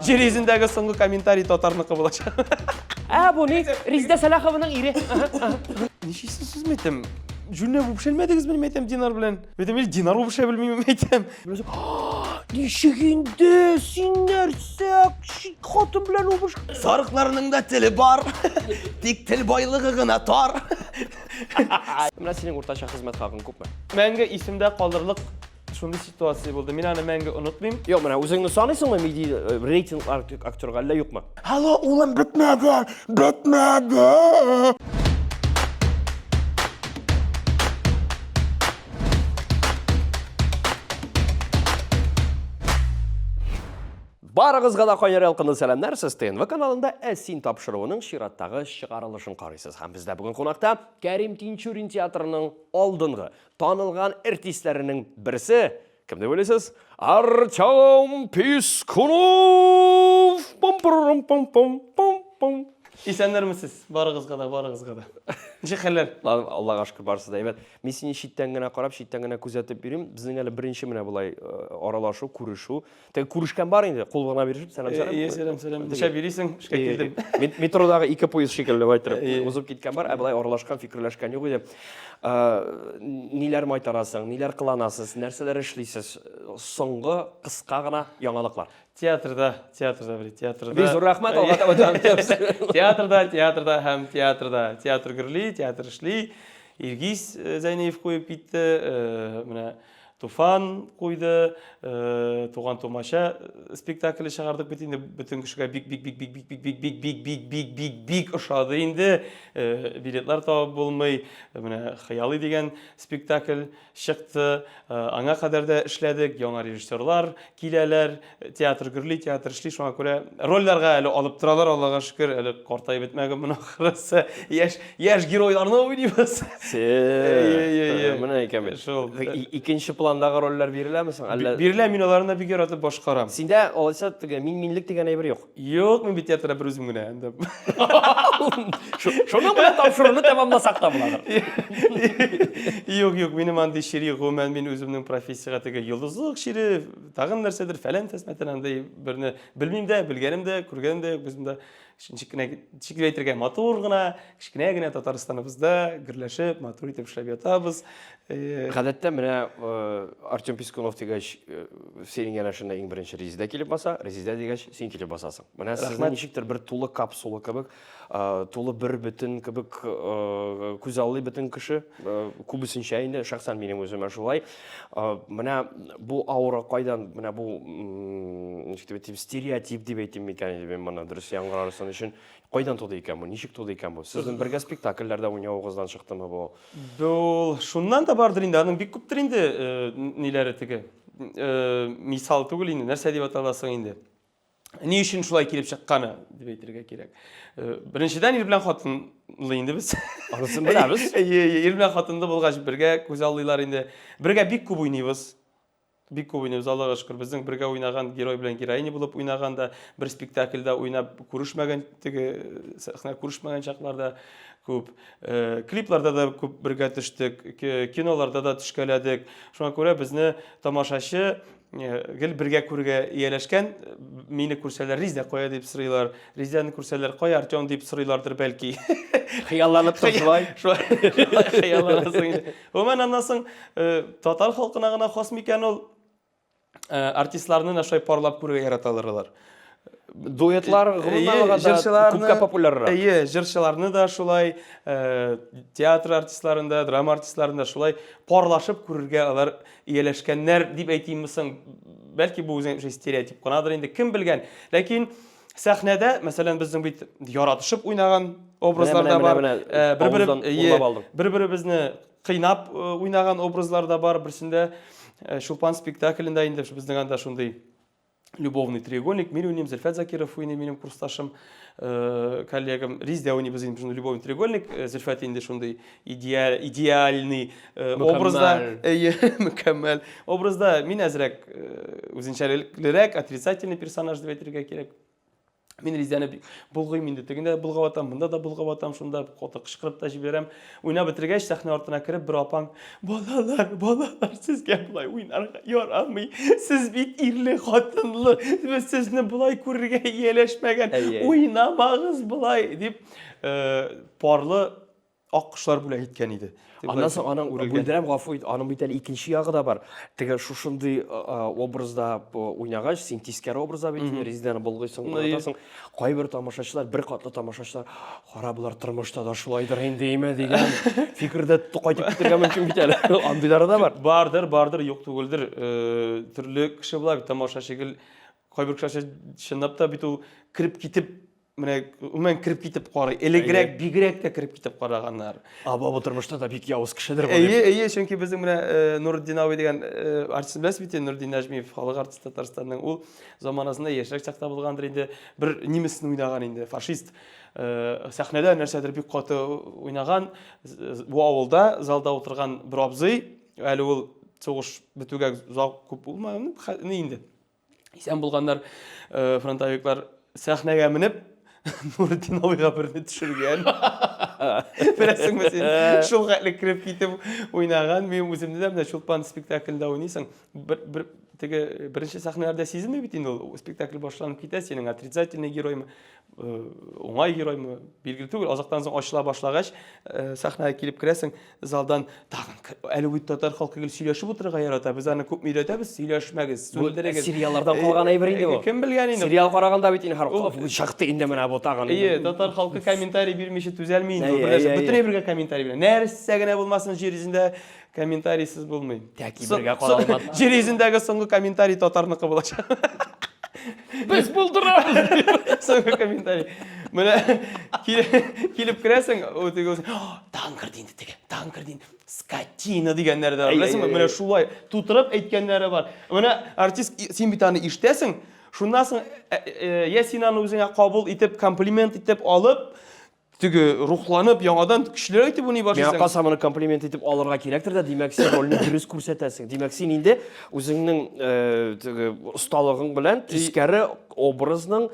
Җир йөзендәге соңгы комментарий татарныкы булачак. Ә, бу ни? Резидә Сәлахованың ире. Ничисез сез, мәйтәм? Җүнләп үпшәлмәдегезме, мәйтәм, Динар белән? Мәйтәм, или Динар үпшә белмиме, мәйтәм. Ничек инде? Син нәрсә? Хатын белән үбеш. Сарыкларның да теле бар, тик тел байлыгы гына тар. Менә синең уртача хезмәт хакың күпме? Мәңге исемдә калырлык шундый ситуация булды. Мин аны мәңге онытмыйм. Юк, менә үзеңне саныйсыңмы меди э, рейтинг актерга әллә юкмы? Алло, улым, бетмәде, бетмәде. Барыгызга да кайнар ялкынлы сәламнәр. Сез ТНВ каналында Ә син тапшыруының чираттагы чыгарылышын карыйсыз. Һәм бездә бүген кунакта Кәрим Тинчурин театрының алдынгы Танылган артистләренең берсе, кем дип уйлыйсыз? Артем Пискунов! Пум-пурум-пум-пум-пум-пум. Исәннәрмесез, барыгызга да, барыгызга да. Ничек хәлләр? Аллага шөкер, барысы да әйбәт. Мин сине читтән генә карап, читтән генә күзәтеп йөрим. Безнең әле беренче менә болай э, аралашу, күрешү. Теге күрешкән бар инде, кул гына бирешеп, сәлам сәлам. Ие, сәлам сәлам. Нишләп йөрисең? Эшкә килдем. Метродагы ике поезд шикелле байтырып узып киткән бар, ә болай аралашкан, фикерләшкән юк иде. Ниләр майтарасың, ниләр кыланасыз, нәрсәләр эшлисез? Соңгы кыска гына яңалыклар. Театрда, театрда, бри, театрда. Бик зур рәхмәт, алга таба дәвам итәбез. Театрда, театрда һәм театрда. Театр гөрли, театр эшли. Илгиз Зәйниев куеп китте. Менә Туфан куйды, Туган тумача спектакле чыгардык бит инде, бөтен кешегә бик бик бик бик бик бик бик бик бик бик бик бик бик ошады инде. Билетлар табып булмый. Менә Хыялый дигән спектакль чыкты. Аңа кадәр дә эшләдек, яңа режиссерлар киләләр. Театр гөрли, театр эшли, шуңа күрә рольләргә әле алып торалар, Аллага шөкер, әле картаеп бетмәгәнмен ахрысы. Яшь, яшь геройларны уйныйбыз. Менә икән бит. Шул. Икенче пландагы рольләр биреләме соң? Әллә Бирелә, мин аларны да бик яратып башкарам. Синдә алайса теге мин-минлек дигән әйбер юк. Юк, мин бит театрда бер үзем генә. Анда. Шуның белән тапшыруны тәмамласак та буладыр. Юк, юк, минем андый чир юк. Гомумән, мин үземнең профессиягә теге йолдызлык чире, Тагын нәрсәдер, фәлән фәсмәтен андый берне белмим дә, белгәнем дә, күргәнем дә юк. Без монда ничек кенә, ничек дип әйтергә, матур гына, кечкенә генә Татарстаныбызда гөрләшеп, матур итеп эшләп ятабыз. Э, Гадәттә менә э, Артем Пискунов дигәч, э, синең янәшәңдә иң беренче Резидә килеп баса, Резидә дигәч, син килеп басасың. Менә сезне ничектер бер тулы капсула кебек тулы бер бөтен кебек күзаллый бөтен кеше, күбесенчә инде, шәхсән минем үземә шулай. Менә бу аура кайдан, менә бу, ничек дип әйтим, стереотип дип әйтим микән инде мин моны дөрес яңгырарсын өчен, кайдан туды икән бу, ничек туды икән бу? Сезнең бергә спектакльләрдә уйнавыгыздан чыктымы бу? Бу шуннан да бардыр инде, аның бик күптер инде ниләре теге. Мисал түгел инде, нәрсә дип аталасың инде. Ни өчен шулай килеп чыкканы дип әйтергә кирәк. Э, беренчедән, ир белән хатынлы инде без. Анысын беләбез. Әйе, ир белән хатынлы булгач, бергә күз аллыйлар инде. Бергә бик күп уйныйбыз. Бик күп уйныйбыз, Аллага шөкер. Безнең бергә уйнаган герой белән героиня булып уйнаган да, бер спектакльдә уйнап күрешмәгән, теге сәхнә күрешмәгән чакларда күп. Э, клипларда да күп бергә төштек, киноларда да төшкәләдек. Шуңа күрә безне тамашачы Э, гел бергә күрергә ияләшкән. Мине күрсәләр, Ризә кая дип сорыйлар. Ризәне күрсәләр, кая Артем дип сорыйлардыр бәлки. Хыялланып тор шулай. Шулай хыялланасың инде. Гомумән, аннан соң э, татар халкына гына хас микән ул? Э, артистларны менә шулай парлап күрергә яраталар алар. Дуэтлар гомумән алганда күпкә популяррак. Әйе, җырчыларны да шулай, театр артистларын да, драма артистларын да шулай парлашып күрергә алар ияләшкәннәр дип әйтимме соң? Бәлки бу үзенең стереотип кынадыр инде, кем белгән. Ләкин сәхнәдә, мәсәлән, безнең бит яратышып уйнаган образлар да бар. Бер-беребезне кыйнап уйнаган образлар да бар. Берсендә Чулпан спектаклендә инде безнең анда шундый любовный треугольник. Мин уйныйм, Зөлфәт Закиров уйный, минем курсташым, э, коллегам. Риздә уйныйбыз инде шундый любовный треугольник. Э, Зөлфәт инде шундый идеаль, идеальный э, образда. Әйе, мөкәммәл образда. Мин әзрәк үзенчәлеклерәк, отрицательный персонаж дип әйтергә кирәк. Мин Резидәне бик болгыйм инде. Тегендә дә болгап атам, монда да болгап атам, шунда каты кычкырып та җибәрәм. Уйнап бетергәч, сәхнә артына кереп, бер апаң, "Балалар, балалар, сезгә болай уйнарга ярамый. Сез бит ирле, хатынлы. Без сезне болай күрергә ияләшмәгән. Уйнамагыз болай", дип, э, парлы Ак кошлар бүләк иткән иде. Аннан соң аның бүлдерәм, гафу ит, аның бит әле икенче ягы да бар. Теге шушындый образда уйнагач, син тискәре образда бит, Резидәне болгыйсың, уйнатасың. Кайбер тамашачылар, бер катлы тамашачылар, кара болар тормышта да шулайдыр инде, име дигән фикердә кайтып китәргә мөмкин бит әле. Андыйлары да бар. Бардыр, бардыр, юк түгелдер. Төрле кеше була бит, тамашачы гел кайбер кеше чынлап та бит ул кереп китеп Менә гомумән кереп китеп карый. Элегрәк бигрәк тә кереп китеп караганнар. Аба бу тормышта да бик явыз кешедер бу. Әйе, әйе, чөнки безнең менә э, Нуретдин абый дигән э, артист беләсез бит инде, Нуретдин Нәҗмиев, халык артисты Татарстанның. Ул заманасында яшьрәк чакта булгандыр инде, бер немецны уйнаган инде, фашист. Э, сәхнәдә нәрсәдер бик каты уйнаган. Бу авылда залда утырган бер абзый, әле ул сугыш бетүгә озак күп булмаган, ни инде. Исән булганнар э, фронтовиклар сәхнәгә менеп Нуретдин абыйга берне төшергән. Беләсеңме син? Шул хәтле кереп китеп уйнаган. Мин үземне дә менә Чулпан спектаклендә уйныйсың. Бер, бер теге беренче сәхнәләрдә сизелми бит инде ул. Спектакль башланып китә, синең отрицательный героймы, э, уңай героймы, билгеле түгел. Азактан соң ачыла башлагач, э, сәхнәгә килеп керәсең, Залдан тагын әле бит татар халкы гел сөйләшеп утырырга ярата. Без аны күпме өйрәтәбез, сөйләшмәгез, сүндерегез. Сериаллардан калган әйбер инде бу. Кем белгән инде? Сериал караганда бит инде һәр чыкты инде менә бу тагын. Әйе, татар халкы комментарий бирмичә түзәлми инде. Бөтен әйбергә комментарий бирә. Нәрсә генә булмасын җир йөзендә комментарийсыз булмый. Тәки бергә кала алмады. Җир йөзендәге соңгы комментарий татарныкы булачак. Без булдырабыз! Соңгы комментарий. Менә килеп керәсең, ул теге тагын керде инде теге, тагын керде инде. Скотина дигәннәре дә бар. Беләсеңме, менә шулай тутырып әйткәннәре бар. Менә артист син бит аны ишетәсең, шуннан соң э, э, я син аны үзеңә кабул итеп, комплимент итеп алып, теге рухланып, яңадан көчлерәк итеп уйный башлыйсың. Миңа калса, моны комплимент итеп алырга кирәктер дә, димәк, син рольне дөрес күрсәтәсең. Димәк, син инде үзеңнең э, теге осталыгың белән тискәре образның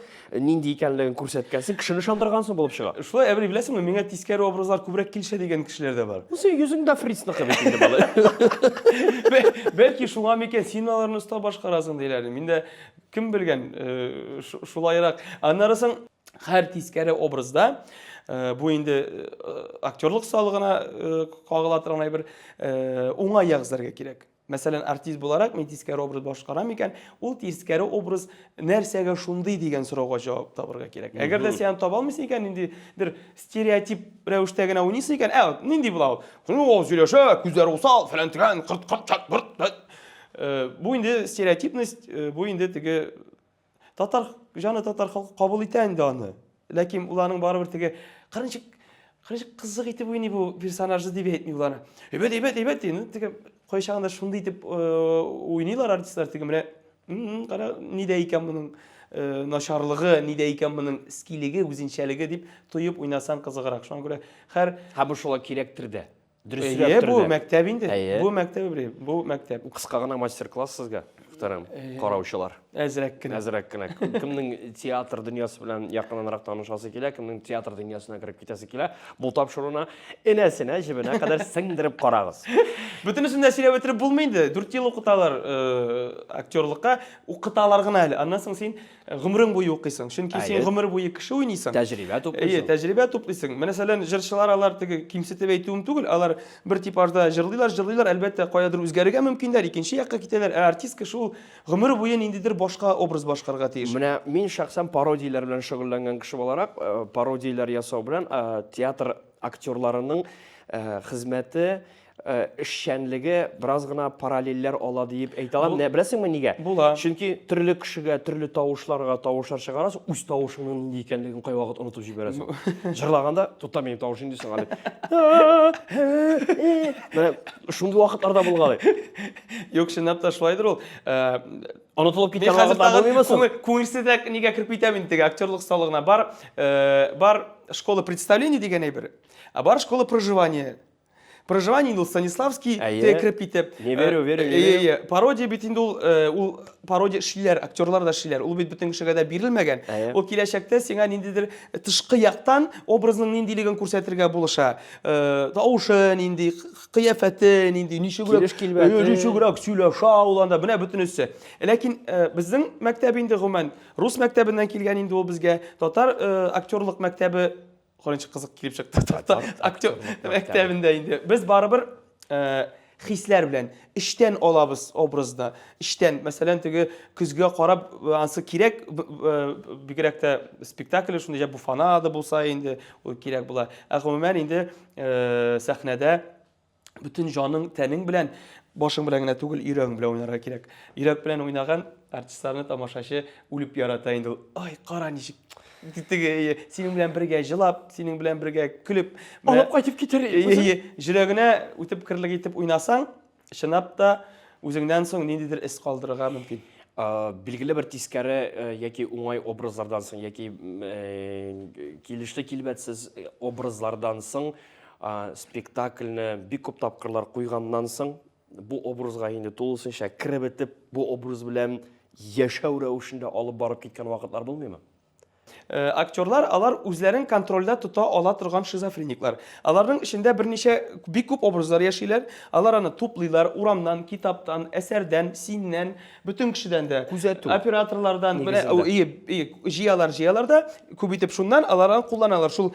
нинди икәнлеген күрсәткәнсең, кешене ышандыргансың булып чыга. Шулай, Әбри, беләсеңме, миңа тискәре образлар күбрәк килешә дигән кешеләр дә бар. Ну, син йөзең дә фрицныкы бит инде, малай. Бәлки шуңа микән, син аларны оста башкарасың диләр. Мин дә кем белгән, э, шулайрак. Аннары соң Һәр тискәре образда э, бу инде э, актерлык осталыгына э, кагыла торган әйбер, уңай як эзләргә кирәк. Мәсәлән, артист буларак мин тискәре образ башкарам икән, ул тискәре образ нәрсәгә шундый дигән сорауга җавап табырга кирәк. Әгәр дә син аны таба алмыйсың икән, ниндидер стереотип рәвештә генә уйныйсың икән, ә, нинди була ул? Ул сөйләшә, күзләре усал, фәлән төгән, кырт кырт чат бырт. Бу инде стереотипность, бу инде теге Татар җаны татар халкы кабул итә инде аны. Ләкин ул аның барыбер теге кырынчык кырынчык кызык итеп уйный бу персонажны дип әйтми ул аны. Әйбәт, әйбәт, әйбәт ди. Ну, теге кайчагында шундый итеп э, уйныйлар артистлар теге менә кара нидә икән моның э, начарлыгы, нидә икән моның скилеге, үзенчәлеге дип тоеп уйнасаң кызыграк. Шуңа күрә һәр Һәм бу шулай кирәктер дә. Дөресрәк Әйе, бу мәктәп инде. Әйе. Бу мәктәп, Ибраһим, бу мәктәп. Кыска гына мастер-класс сезгә, мөхтәрәм караучылар. Әзрәк кенә. Әзрәк кенә. Кемнең театр дөньясы белән якыннанрак танышасы килә, кемнең театр дөньясына кереп китәсе килә, бу тапшыруны энәсенә, җебенә кадәр сеңдереп карагыз. Бөтенесен дә сөйләп бетереп булмый инде. 4 ел укыталар э, актерлыкка, укыталар гына әле. Аннан соң син Гомерең буе укыйсың. Чөнки син гомер буе кеше уйныйсың. Тәҗрибә туплыйсың. Әйе, тәҗрибә туплыйсың. Мәсәлән, җырчылар алар теге кимсетеп әйтүем түгел, алар бер типажда җырлыйлар, җырлыйлар, әлбәттә, каядыр үзгәрергә мөмкиннәр, икенче якка китәләр. Ә артист кеше ул гомер буе ниндидер башка образ башкарырга тиеш. Менә мин шәхсән пародияләр белән шөгыльләнгән кеше буларак, э, пародияләр ясау белән э, театр актерларының э, хезмәте эшчәнлеге бераз гына параллельләр ала диеп әйтә алам. Менә беләсеңме нигә? Була. Чөнки төрле кешегә, төрле тавышларга тавышлар чыгарасың, үз тавышыңның нинди икәнлеген кайвакыт онытып җибәрәсең. Җырлаганда, тукта минем тавыш нинди соң әле? Менә шундый вакытлар да булгалый. Юк, чынлап та шулайдыр ул. Онытылып киткән вакытлар булмыймы соң? Күңелсезрәк нигә кереп китәм инде теге актерлык осталыгына. Бар, бар школа представлений дигән әйбер, ә бар школа проживания. Проживание инде ул Станиславский Әйе. кереп китеп. Не верю, верю, не верю. Әйе, пародия бит инде ул, ул пародия эшлиләр, актерлар да эшлиләр. Ул бит бөтен кешегә дә бирелмәгән. Әйе. Ул киләчәктә сиңа ниндидер тышкы яктан образның ниндилеген күрсәтергә булыша. Тавышы нинди, кыяфәте нинди, ничегрәк, Килеш килбәте. Ничегрәк сөйләшә ул анда, менә бөтенесе. Ләкин безнең мәктәп инде гомумән рус мәктәбеннән килгән инде ул безгә. Татар актерлык мәктәбе Корынчы кызык килеп чыкты. Татар актер мәктәбендә инде. Без барыбер э, хисләр белән эчтән алабыз образны. Эчтән, мәсәлән, теге көзгә карап э, ансы кирәк, э, бигрәк тә спектакль шундый җә буфанада булса инде ул кирәк була. Ә гомумән инде сәхнәдә бөтен җаның, тәнең белән, башың белән генә түгел, йөрәгең белән уйнарга кирәк. Йөрәк белән уйнаган артистларны тамашачы үлеп ярата инде ул. Ай, кара ничек теге синең белән бергә җылап, синең белән бергә көлеп, алып кайтып китер. Йөрәгенә үтеп керлек итеп уйнасаң, чынлап та үзеңнән соң ниндидер эз калдырырга мөмкин. Билгеле бер тискәре яки уңай образлардан соң, яки килешле килбәтсез образлардан соң Спектакльне бик күп тапкырлар куйганнан соң, бу образга инде тулысынча кереп бетеп, бу образ белән яшәү рәвешендә алып барып киткән вакытлар булмыймы? Э, актерлар алар үзләрен контрольдә тота ала торган шизофрениклар. Аларның эчендә берничә бик күп образлар яшиләр. Алар аны туплыйлар урамнан, китаптан, әсәрдән, синнән, бөтен кешедән дә. Күзәтү. Операторлардан, менә җыялар, җыялар да, күп итеп шуннан алар аны кулланалар. Шул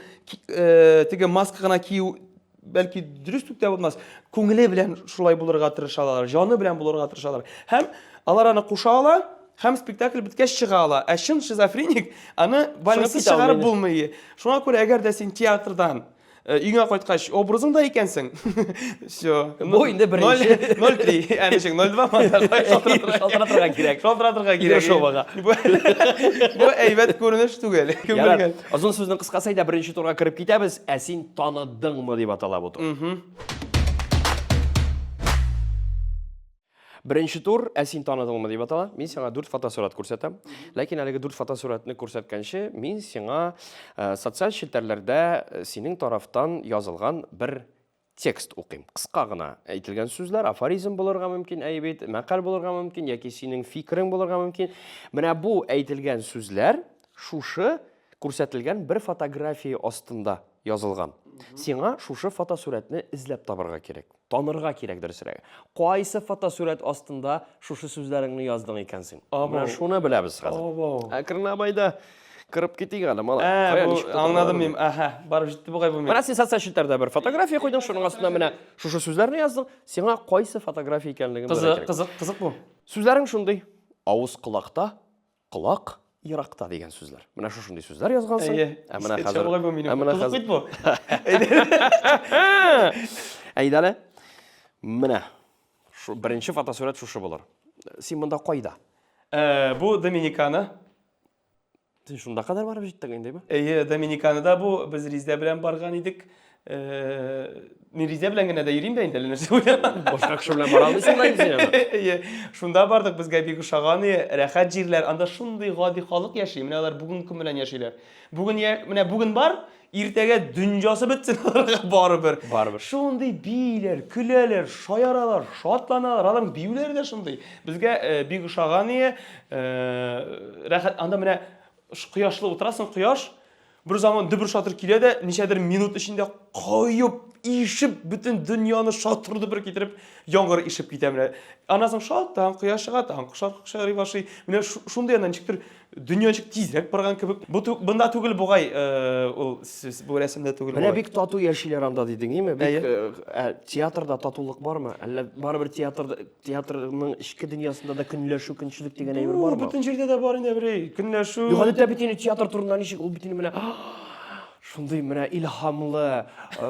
Э, теге маска гына кию бәлки дөрес үк тә булмас күңеле белән шулай булырга тырышалар җаны белән булырга тырышалар һәм алар аны куша ала һәм спектакль беткәч чыга ала ә чын шизофреник аны больницасыз чыгарып булмый шуңа күрә әгәр дә син театрдан э, өйңә кайткач образыңда икәнсең все бу инде беренче 0,3 ә ничек 0,2 шалтыратырга кирәк шалтыратырга кирәк Ершовага бу әйбәт күренеш түгел кем белгән Озын сүзнең кыскасы, әйдә беренче турга кереп китәбез. Ә син таныдыңмы дип атала бу тур. Беренче тур, ә син таныдыңмы дип атала. Мин сиңа дүрт фотосурәт күрсәтәм. Ләкин әлеге дүрт фотосурәтне күрсәткәнче, мин сиңа э, социаль челтәрләрдә э, синең тарафтан язылган бер текст укыйм. Кыска гына әйтелгән сүзләр, афоризм булырга мөмкин, әйе бит, мәкаль булырга мөмкин, яки синең фикерең булырга мөмкин. Менә бу әйтелгән сүзләр шушы күрсәтелгән бер фотография астында язылган. Сиңа шушы фотосурәтне эзләп табарга кирәк. Танырга кирәк дөресрәге. Кайсы фотосурәт астында шушы сүзләреңне яздың икән син? Менә шуны беләбез хәзер. Әкрен абайда Кырып китик әле, малай. Ә, Кая, бу, ничек тотырга аңладым әле? мин. Әһә, барып җитте бугай бу мин. Менә син социаль челтәрдә бер фотография куйдың, шуның астына менә шушы сүзләрне яздың. Сиңа кайсы фотография икәнлеген белергә Кызык, кирәк. кызык, кызык бу. Сүзләрең шундый. Авыз колакта, колак еракта дигән сүзләр. Менә шушындый сүзләр язгансың. Әйе. Ә менә Искә хәзер. төшә бугай бу минем. Ә менә Кызык хәзер. бит бу. Әйдә әле. Менә. Шу, беренче фотосурәт шушы булыр. Син монда кайда? Ә, бу Доминикана. Син шунда кадәр барып җиттең индеме? Әйе, Доминиканада бу без Ризә белән барган идек. Э, мин Ризә белән генә дә йөрим дә инде, әллә нәрсә уйлама. Башка кеше белән бара алмыйсың да инде син анда. Әйе, шунда бардык, безгә бик ошаган, рәхәт җирләр. Анда шундый гади халык яши, менә алар бүгенге көн белән яшиләр. Бүген менә бүген бар, Иртәгә дөньясы бетсен аларга барыбер. Барыбер. Шундый бииләр, көләләр, шаяралар, шатланалар. Аларның биюләре дә шундый. Безгә э, бик ошаган ие. Э, рәхәт. Анда менә кояшлы утырасың, кояш бер заман дөбер шатыр килә дә, ничәдер минут эчендә коеп, ишеп, бөтен дөньяны шатыр дөбер китереп, яңгыр ишеп китә менә. Аннан соң шалт, тагын кояш чыга, тагын шарый башлый. Менә шундый анда ничектер Дөнья ничек тизрәк барган кебек. Бу бында түгел бугай, э, ул сүз бу рәсемдә түгел. Менә бик тату яшиләр анда дидең, име? Бик э, ә, театрда татулык бармы? Әллә барыбер театрда театрның эчке дөньясында да көнләшү, көнчелек дигән әйбер бармы? Бөтен җирдә дә бар инде берәй көнләшү. Юк, гадәттә бит инде театр турында ничек ул бит инде менә Шундый менә илһамлы, э,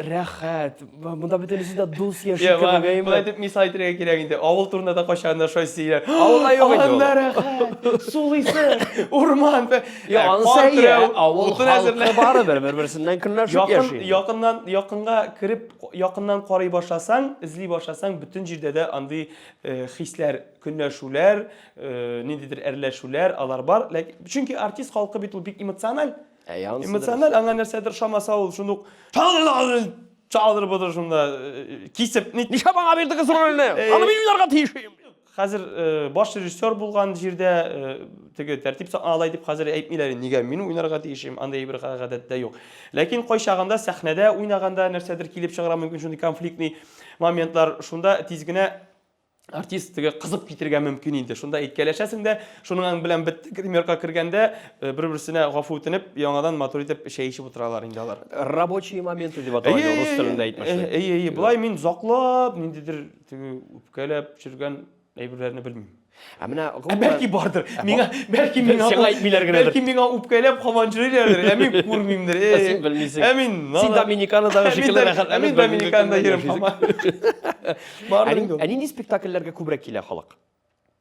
рәхәт, монда бөтенесе дә дус яши кебек, әйеме? Болай дип мисал әйтергә кирәк инде. Авыл турында да кайчандыр шулай сөйлиләр. Авылда юк инде ул. Анда рәхәт, сулыйсы, урман. Юк, анысы әйе, авыл халкы барыбер бер-берсеннән көнләшеп яши. Якыннан, якынга кереп, якыннан карый башласаң, эзли башласаң, бөтен җирдә дә андый э, хисләр, көнләшүләр, э, ниндидер әрләшүләр, алар бар. Чөнки артист халкы бит ул бик эмоциональ. Ә янысы Эмоциональ, аңа нәрсәдер ошамаса, ул шундук чалдырып утыр шунда, кисеп. Нишләп аңа бирдегез рольне? Аны мин уйнарга тиеш идем. Хәзер баш режиссер булган җирдә теге тәртип саклана алай дип хәзер әйтмиләр. Нигә мин уйнарга тиешем? Андый бер гадәттә юк. Ләкин кайчагында сәхнәдә уйнаганда нәрсәдер килеп чыгарга мөмкин, шундый конфликтный моментлар. Шунда тиз генә артист теге кызып китергә мөмкин инде. Шунда әйткәләшәсең дә, шуның белән бетте. Гримерка кергәндә бер-берсенә гафу үтенеп, яңадан матур итеп чәй эчеп утыралар инде алар. Рабочие моменты дип атала инде рус телендә әйтмешли. Әйе, әйе, болай мин озаклап ниндидер теге үпкәләп йөргән әйберләрне белмим. Ә менә гомумән бәлки бардыр. Миңа бәлки миңа Сиңа әйтмиләр генәдер. Бәлки миңа үпкәләп һаман йөриләрдер. Ә мин күрмимдер. Ә син белмисең. Ә мин Син Доминиканадагы шикелле рәхәтләнеп. Ә мин Доминиканада йөрим һаман. Бардыр инде. Ә нинди спектакльләргә күбрәк килә халык?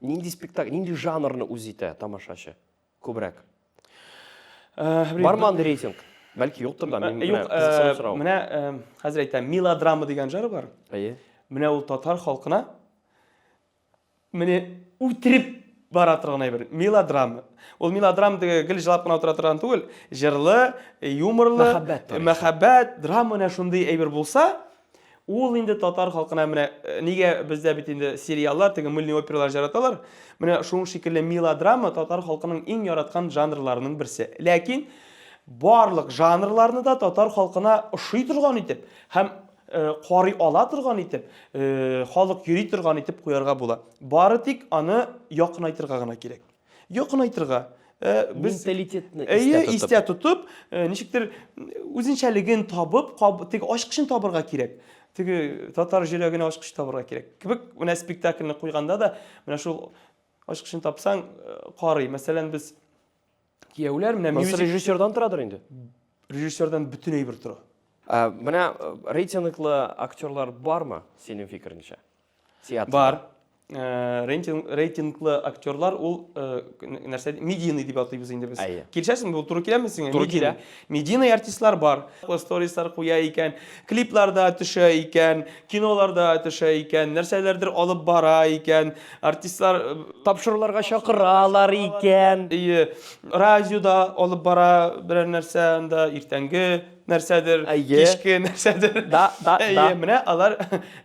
Нинди спектакль, нинди жанрны үз итә тамашачы күбрәк? Бармы андый рейтинг? Бәлки юктыр да, мин Юк, менә хәзер әйтәм, мелодрама дигән жанр бар. Әйе. Менә ул татар халкына Менә үтереп бара торган әйбер. Мелодрама. Ул мелодрама теге гел җылап кына утыра торган түгел. Җырлы, юморлы, мәхәббәт, мәхәббәт, драма менә шундый әйбер булса, ул инде татар халкына менә нигә бездә бит инде сериаллар, теге мыльный опералар яраталар. Менә шуның шикелле мелодрама татар халкының иң яраткан жанрларының берсе. Ләкин барлык жанрларны да татар халкына ошый торган итеп һәм карый ала торган итеп, халык йөри торган итеп куярга була. Бары тик аны якынайтырга гына кирәк. Якынайтырга. Без менталитетны истә тотып. Истә тотып, ничектер үзенчәлеген табып, теге ачкычын табырга кирәк. Теге татар йөрәгенә ачкыч табырга кирәк. Кебек менә спектакльне куйганда да менә шул ачкычын тапсаң, карый. Мәсәлән, без Кияүләр менә мюзик... режиссердан торадыр инде. Режиссердан бөтен әйбер тора. Ә, менә рейтинглы актерлар бармы, синең фикереңчә? Театрда. Бар. Рейтинг, рейтинглы актерлар ул нәрсә медийный дип атыйбыз инде без. Килешәсеңме? Бу туры киләме сиңа? Туры килә. Медийный артистлар бар. Сторислар куя икән, клипларда төшә икән, киноларда төшә икән, нәрсәләрдер алып бара икән. Артистлар тапшыруларга чакыралар икән. Әйе, радиода алып бара берәр нәрсә анда, иртәнге нәрсәдер, кичке нәрсәдер. Да, да, да. Әйе, менә алар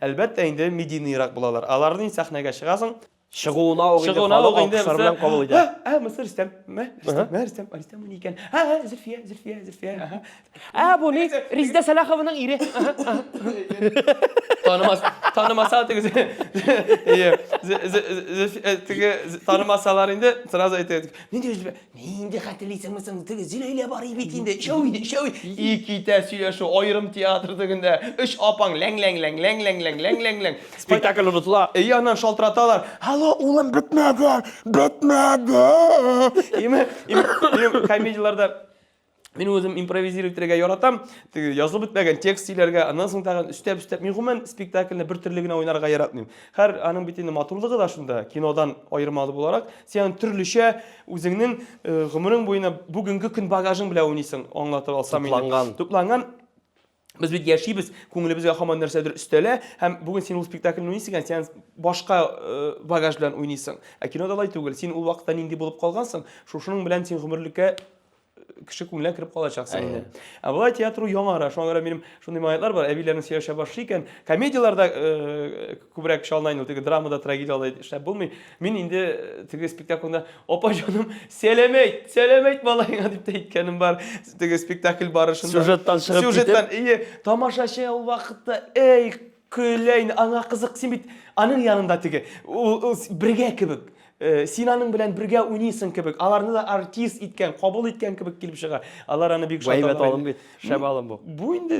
әлбәттә инде медийныйрак булалар. Аларны сәхнәгә чыгасың, Чыгуына ук инде халык алкышлар белән кабул итә. Ә, монысы Рөстәм, мә, Рөстәм, мә, Рөстәм, Рөстәм бу ни икән? Ә, Зөлфия, Зөлфия, Зөлфия, аһа. Ә, бу ни? Резидә Сәлахованың ире. Танымас, танымаса теге, ие, теге танымасалар инде сразу әйтә. Нинди Зөлфия? Нинди хәтерлисеңме соң? Теге Зөләйлә бар бит инде. Өчәү иде, өчәү. И китә сөйләшү, аерым театр тегендә. Өч апаң ләң-ләң-ләң, ләң-ләң-ләң, ләң-ләң-ләң. Спектакль онытыла. Әйе, аннан шалтыраталар. Алло, улым, бетмәде, бетмәде. Име, име, комедияләрдә мин үзем импровизировать итәргә яратам. Теге язылып бетмәгән текст сөйләргә, аннан соң тагын өстәп-өстәп. Мин гомумән спектакльне бер төрле генә уйнарга яратмыйм. Һәр аның бит инде матурлыгы да шунда, кинодан аермалы буларак, син аны төрлечә үзеңнең гомерең буена бүгенге көн багажың белән уйныйсың, аңлатып алсам инде. Тупланган. Тупланган. Без бит яшибез, күңелебезгә һаман нәрсәдер өстәлә, һәм бүген син ул спектакльне уйныйсың икән, син башка багаж белән уйныйсың. Ә кинода алай түгел. Син ул вакытта нинди булып калгансың, шушының белән син гомерлеккә кеше күңеленә кереп калачаксың инде. Ә болай театр ул яңара. Шуңа күрә минем шундый моментлар бар, әбиләрнең сөйләшә башлый икән, комедияләрдә күбрәк чалына инде, теге драмада, трагедия алай эшләп булмый. Мин инде теге спектакльдә, апа җаным, сәлам әйт, сәлам әйт малаеңа дип тә әйткәнем бар. Теге спектакль барышында. Сюжеттан чыгып китеп. Сюжеттан, ие, тамашачы ул вакытта, эй, көлә инде, аңа кызык, син бит аның янында теге, ул бергә кебек. Син аның белән бергә уйныйсың кебек, аларны да артист иткән, кабул иткән кебек килеп чыга. Алар аны бик шат. Әйбәт алым бит. Шәп алым бу. Бу инде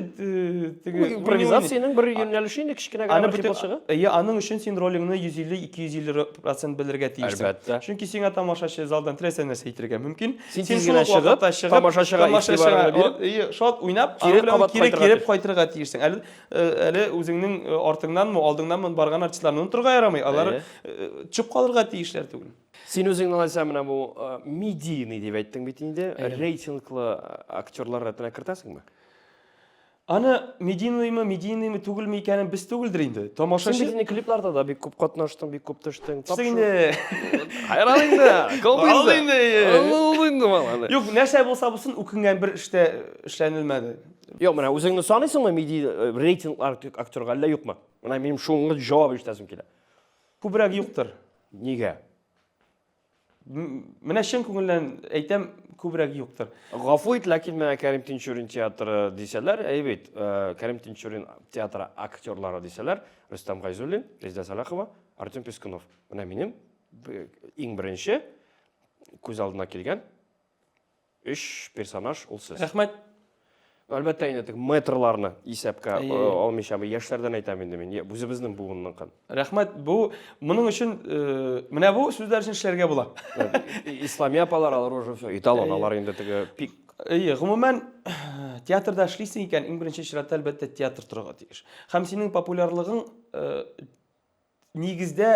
теге импровизациянең бер юнәлеше инде кечкенә генә бер кыйпылчыгы. Әйе, аның өчен син ролеңне 150-250% белергә тиешсең. Әлбәттә. Чөнки сиңа тамашачы залдан теләсә нәрсә әйтергә мөмкин. Син тиз генә чыгып, тамашачыга игътибарыңны биреп, әйе, шат уйнап, кире кире кайтырга тиешсең. Әле әле үзеңнең артыңнанмы, алдыңнанмы барган артистларны онытырга ярамый. Алар төшеп калырга тиешләр түгел. Син үзең алайса менә бу медийный дип әйттең бит инде. Рейтинглы актерлар рәтенә кертәсеңме? Аны медийныймы, медийныймы түгелме икәнен без түгелдер инде. Тамашачы. Син бит инде клипларда да бик күп катнаштың, бик күп төштең. Төштек инде. Хайран инде. Күп инде. Алды инде малай. Юк, нәрсә булса булсын, үкенгән бер эштә эшләнелмәде. Юк, менә үзеңне саныйсыңмы медий э, рейтинг актерга әллә юкмы? Менә минем шуңа җавап ишетәсем килә. Күбрәк юктыр. Нигә? Менә чын күңелдән әйтәм, күбрәк юктыр. Гафу ит, ләкин менә Кәрим Тинчурин театры дисәләр, әй бит, э, Кәрим Тинчурин театры актерлары дисәләр, Рөстәм Гайзуллин, Резеда Сәлахова, Артем Пискунов. Менә минем иң беренче күз алдына килгән Өч персонаж ул сез. Рәхмәт. Әлбәттә инде теге метрларны исәпкә э, алмыйча, яшьләрдән әйтәм инде мин, үзебезнең буынныкын. Рәхмәт. Бу моның өчен э, менә бу сүзләр өчен эшләргә була. Исламия апалар алар уже все, эталон, алар инде теге пик. Әйе, гомумән театрда эшлисең икән, иң беренче чиратта әлбәттә театр торырга тиеш. Һәм синең популярлыгың э, нигездә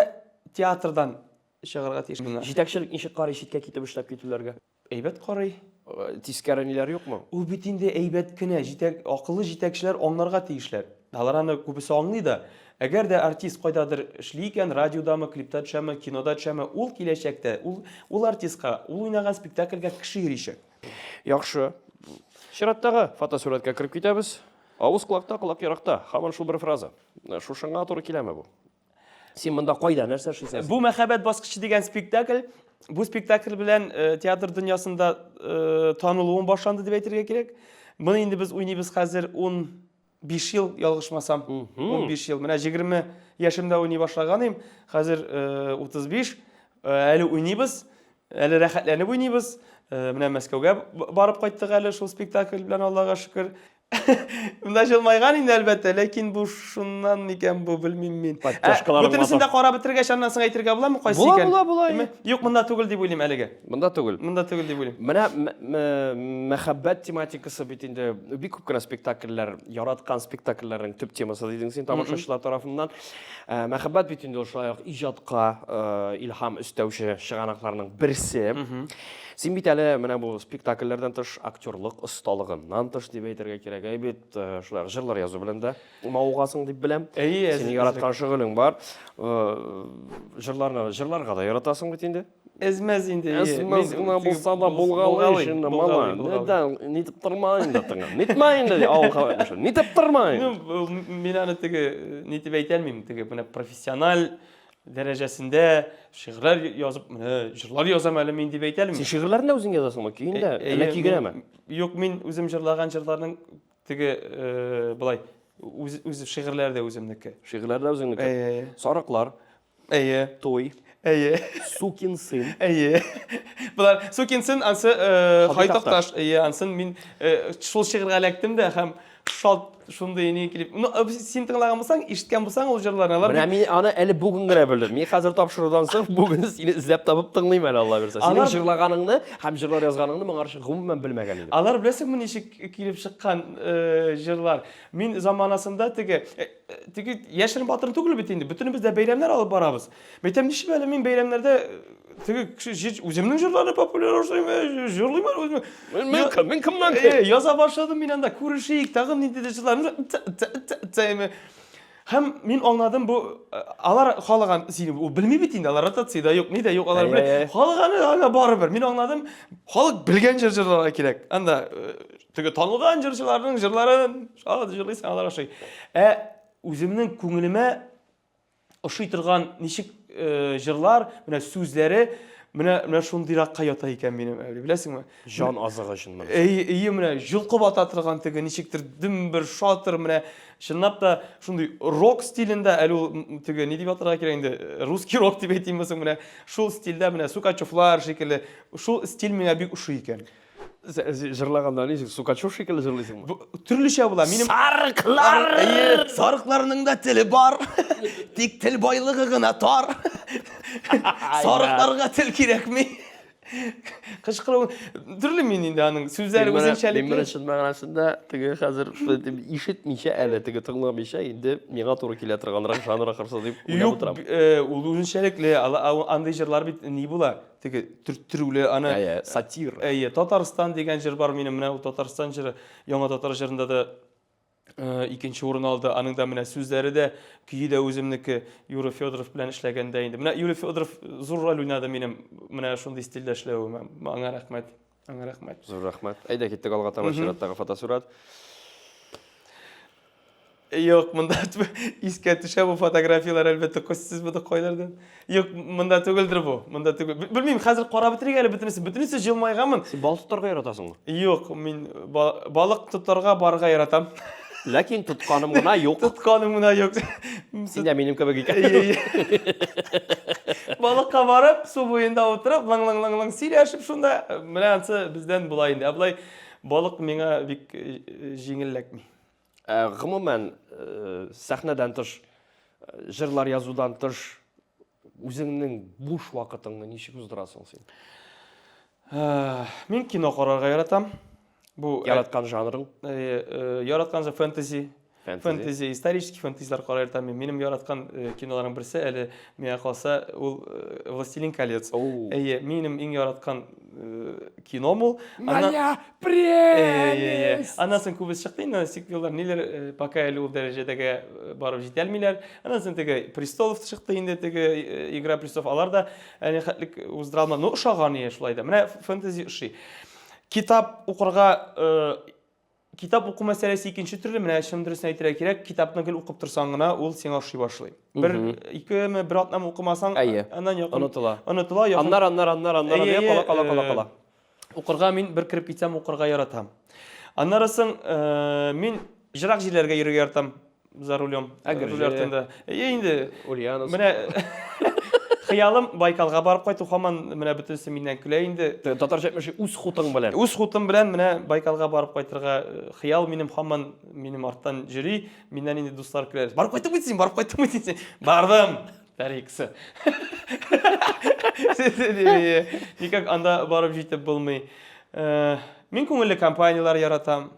театрдан чыгарга тиеш. Җитәкчелек ничек карый читкә китеп эшләп китүләргә? Әйбәт карый. Тискәре ниләр юкмы? Ул бит инде әйбәт кенә, җитәк, акыллы җитәкчеләр аңларга тиешләр. Алар аны күбесе аңлый да. Әгәр дә артист кайдадыр эшли икән, радиодамы, клипта төшәме, кинода төшәме, ул киләчәктә, ул, ул артистка, ул уйнаган спектакльгә кеше йөричәк. Яхшы. Чираттагы фотосурәткә кереп китәбез. Авыз колакта, колак еракта. Һаман шул бер фраза. Шушыңа туры киләме бу? Син монда кайда, нәрсә эшлисең? Бу Мәхәббәт баскычы дигән спектакль. Бу спектакль белән э, театр дөньясында э, танылуым башланды дип әйтергә кирәк. Моны инде без уйныйбыз хәзер 15 ел, ялгышмасам. 15 ел. Менә 20 яшемдә уйный башлаган идем. Хәзер 35. Э, әле уйныйбыз. Әле рәхәтләнеп уйныйбыз. Менә Мәскәүгә барып кайттык әле шул спектакль белән, Аллага шөкер. Монда җылмайган инде әлбәттә, ләкин бу шуннан микән бу, белмим мин. Подтяжкаларың Бөтенесен дә карап бетергәч, аннан соң әйтергә буламы, кайсы Була, икән? була, була, Әмма Юк, монда түгел дип уйлыйм әлегә. Монда түгел. Монда түгел дип уйлыйм. Менә мәхәббәт тематикасы бит инде бик күп кенә спектакльләр, яраткан спектакльләрнең төп темасы дидең син тамашачылар тарафыннан. Э, мәхәббәт бит инде ул шулай ук иҗатка э, илһам өстәүче чыганакларның берсе. Син бит әле менә бу спектакльләрдән тыш, актерлык осталыгыннан тыш дип әйтергә кирәк. Әй бит, э, шулай ук җырлар язу белән дә мавыгасың дип беләм. Әйе, Синең яраткан шөгылең бар. Э, җырларны җырларга да яратасың бит инде. Әзмәз инде. Әйе. Әзмәз генә булса да булгалый инде, малай. Нидән нитеп торма инде тыңа. Нитмә инде, авыл халкы. Нитеп торма инде. Ну, мин аны теге нитеп әйтә алмыйм, теге менә профессиональ дәрәҗәсендә шигырьләр язып, менә җырлар язам әле мин дип әйтә алмыйм. Син шигырьләрне дә үзең язасыңмы? Көен дә, әллә көй генәме? Юк, мин үзем җырлаган җырларның теге э, былай үз, үз шигырьләре дә үземнеке. Шигырьләр дә үзеңнеке. Әйе. Сарыклар. Әйе. Той. Әйе. Сукин сын. Әйе. Болар Сукин сын ансы э, Һади Такташ. Әйе, ансын мин э, шул шигырьгә эләктем дә һәм шалт шундый ни килеп. Ну, э, син тыңлаган булсаң, ишеткән булсаң ул җырларны, алар Менә мин аны әле бүген генә белдем. Мин хәзер тапшырудан соң бүген сине эзләп табып тыңлыйм әле, Алла бирсә. Синең җырлаганыңны һәм җырлар язганыңны моңарчы гомумән белмәгән идем. Алар беләсеңме ничек килеп чыккан э, җырлар? Мин заманасында теге э, теге яшерен батырын түгел бит инде. Бөтенебез дә бәйрәмнәр алып барабыз. Мәйтәм, ничек әле мин бәйрәмнәрдә теге кеше үземнең җырларны популярлаштырыйм, э, җырлыйм әле үзем. Мин кем, мин кемнән кем? Яза башладым мин анда, күрешик, тагын ниндидер җырлар. Һәм мин аңладым, бу э, алар халык аны сине ул белми бит инде, алар ротация юк, ни дә юк, алар белә. Халык аны аңа барыбер. Мин аңладым, халык белгән җыр җырларга кирәк. Анда э, теге танылган җырчыларның җырларын җырлыйсың, алар ошый. Ә үземнең күңелемә ошый торган ничек э, җырлар, менә сүзләре менә менә шундыйракка ята икән минем, әле беләсеңме? Җан азыгы өчен моны. Әйе, әйе, менә җолкып ата торган теге ничектер дөм бер шатыр, менә чынлап та шундый рок стилендә, әле ул теге ни дип атарга кирәк инде, русский рок дип әйтимме соң, менә шул стильдә, менә Сукачевлар шикелле, шул стиль миңа бик ошый икән. Җырлаганда ничек, Сукачев шикелле җырлыйсыңмы? Төрлечә була. Минем Сарыклар! Әйе, сарыкларның да теле бар. Тик тел байлыгы гына тар. Сарыкларга тел кирәкми. Кычкыру төрле мин инде аның сүзләре үзенчәлекле. Мин менә чын мәгънәсендә теге хәзер ишетмичә әле, теге тыңламыйча инде миңа туры килә торганрак жанр ахрысы дип уйлап утырам. Юк, ул үзенчәлекле, андый җырлар бит ни була? Теге төрттерүле аны. Әйе, сатир. Әйе, Татарстан дигән җыр бар минем, менә ул Татарстан җыры, яңа татар җырында да э, икенче урын алды. Аның да менә сүзләре дә, көе дә үземнеке. Юра Федоров белән эшләгәндә инде. Менә Юрий Федоров зур роль уйнады минем менә шундый стильдә эшләвемә. Аңа рәхмәт. Аңа рәхмәт. Зур рәхмәт. Әйдә киттек алга таба чираттагы фотосурәт. Юк, монда искә төшә бу фотографияләр, әлбәттә, сез моны кайлардан? Юк, монда түгелдер бу. Монда түгел. Белмим, хәзер карап бетерик әле бөтенесе. Бөтенесе җылмайганмын. Син балык тотарга яратасыңмы? Юк, мин балык тотарга барырга яратам. Ләкин тотканым гына юк. Тотканым гына юк. Син дә минем кебек икән. Балыкка барып, су буенда утырып, лың-лың-лың-лың сөйләшеп шунда, менә ансы бездән була инде. Ә болай балык миңа бик э, җиңел эләкми. Ә, гомумән, э, сәхнәдән тыш, э, җырлар язудан тыш, үзеңнең буш вакытыңны ничек уздырасың син? Э, мин кино карарга яратам. Бу яраткан жанрың? Яраткан жанр фэнтези. Фэнтези, исторический фэнтезилар карарга яратам мин. Минем яраткан киноларның берсе әле миңа калса, ул Властелин колец. Әйе, минем иң яраткан кином ул. Моя прелесть! Аннан соң күбесе чыкты инде, сиквеллар ниләр, пока әле ул дәрәҗәдәге барып җитә алмыйлар. Аннан соң теге Престолов чыкты инде, теге Игра престолов, алар да әле хәтлек уздыра алмады. Ну, ошаган ие шулай да. Менә фэнтези ошый. Китап укырга Китап уку мәсьәләсе икенче төрле, менә чын дөресен әйтергә кирәк, китапны гел укып торсаң гына, ул сиңа ошый башлый. Бер, икеме, бер атнамы укымасаң, Әйе. аннан якын Онытыла. Онытыла, якын. Аннар, аннар, аннар, аннар, Әйе, кала, кала, кала, кала. Укырга мин бер кереп китсәм, укырга яратам. Аннары соң, мин җырак җирләргә йөрергә яратам. За рулем. Әгерҗе. Руль артында. Әйе инде. Ульяновск. Менә хыялым Байкалга барып кайту һаман менә бөтенесе миннән көлә инде. Татарча әйтмешли, үз хутың белән. Үз хутым белән менә Байкалга барып кайтырга э, хыял минем һаман минем арттан йөри. Миннән инде дуслар көлә. Барып кайттың бит син, барып кайттың бит син. Бардым. Тариксы. Никак анда барып җитеп булмый. Э, мин күңелле компанияләр яратам.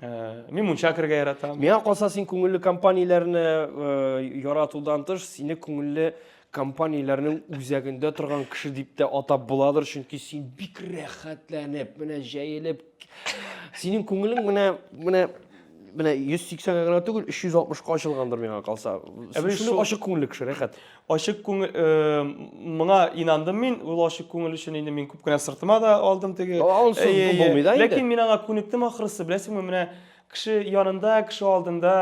Э, мин мунча керергә яратам. Миңа калса, син күңелле компанияләрне э, яратудан тыш, сине күңелле компанияләрнең үзәгендә торган кеше дип тә атап буладыр, чөнки син бик рәхәтләнеп, менә җәелеп, синең күңелең менә менә менә 180 генә түгел, 360-ка ачылгандыр миңа калса. Ә менә Шундый ачык күңелле кеше, рәхәт. Ачык күңел, э, моңа инандым мин. Ул ачык күңел өчен инде мин күп кенә сыртыма да алдым теге. Ансы булмый да инде. Ләкин мин аңа күнектем ахрысы, беләсеңме, менә кеше янында, кеше алдында,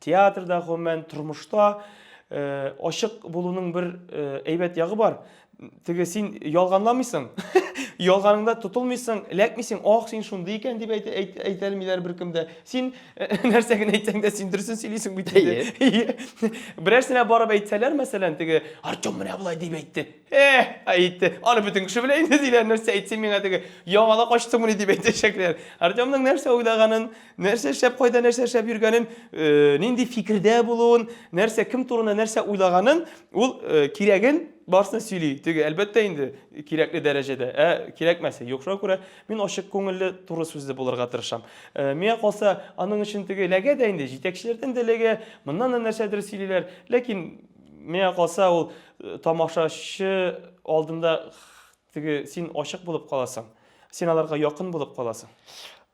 театрда, гомумән, тормышта э, ачык булуның бер э, әйбәт ягы бар. Теге син ялганламыйсың, ялганыңда тотылмыйсың, эләкмисең, ах, син шундый икән дип әйтә, әйт, әйтә алмыйлар беркем дә. Син нәрсә генә әйтсәң дә, син дөресен сөйлисең бит инде. Берәрсенә барып әйтсәләр, мәсәлән, теге Артем менә болай дип әйтте. Э, әйтте. Аны бөтен кеше белә инде диләр, нәрсә әйтсен миңа теге яңалык ачтыңмыни дип әйтәчәкләр. Артемның нәрсә уйлаганын, нәрсә эшләп, кайда нәрсә эшләп йөргәнен, э, нинди фикердә булуын, нәрсә кем турында нәрсә уйлаганын, ул э, кирәген барысын сөйли. Теге, әлбәттә инде, кирәкле дәрәҗәдә. Ә кирәкмәсә, юк. Шуңа күрә мин ачык күңелле, туры сүзле булырга тырышам. Э, миңа калса, аның өчен теге эләгә дә инде, җитәкчеләрдән дә эләгә, моннан да нәрсәдер сөйлиләр. Ләкин миңа калса, ул э, тамашачы алдында Теге син ачык булып каласың. Син аларга якын булып каласың.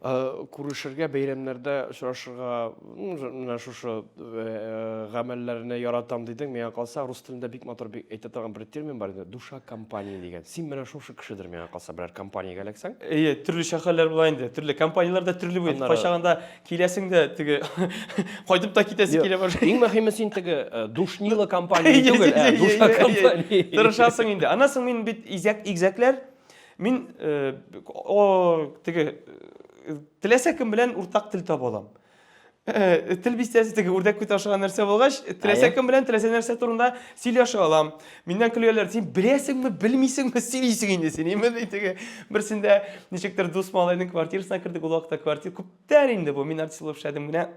Э, күрешергә, бәйрәмнәрдә очрашырга, менә шушы э, гамәлләрне яратам дидең. Миңа калса, рус телендә бик матур бик әйтә торган бер термин бар иде, душа компании дигән. Син менә шушы кешедер, миңа калса, берәр компаниягә эләксәң. Әйе, төрле хәлләр була инде. Төрле компанияләр дә төрле бит. Кайчагында киләсең дә теге кайтып та китәсе килә башлый. Иң мөһиме син теге э, душнила компания түгел, ә душа компания. Тырышасың инде. Аннан соң мин бит изәк игзәкләр. Мин э, о теге э, теләсә кем белән уртак тел таба алам. Тел бистәсе теге үрдәк күт ашаган нәрсә булгач, теләсә кем белән теләсә нәрсә турында сөйләшә алам. Миннән көләләр, син беләсеңме, белмисеңме, сөйлисең инде син. Именно теге берсендә ничектер дус малайның квартирасына кердек, ул вакытта квартира күп Тәр инде бу, мин артист булып эшләдем генә.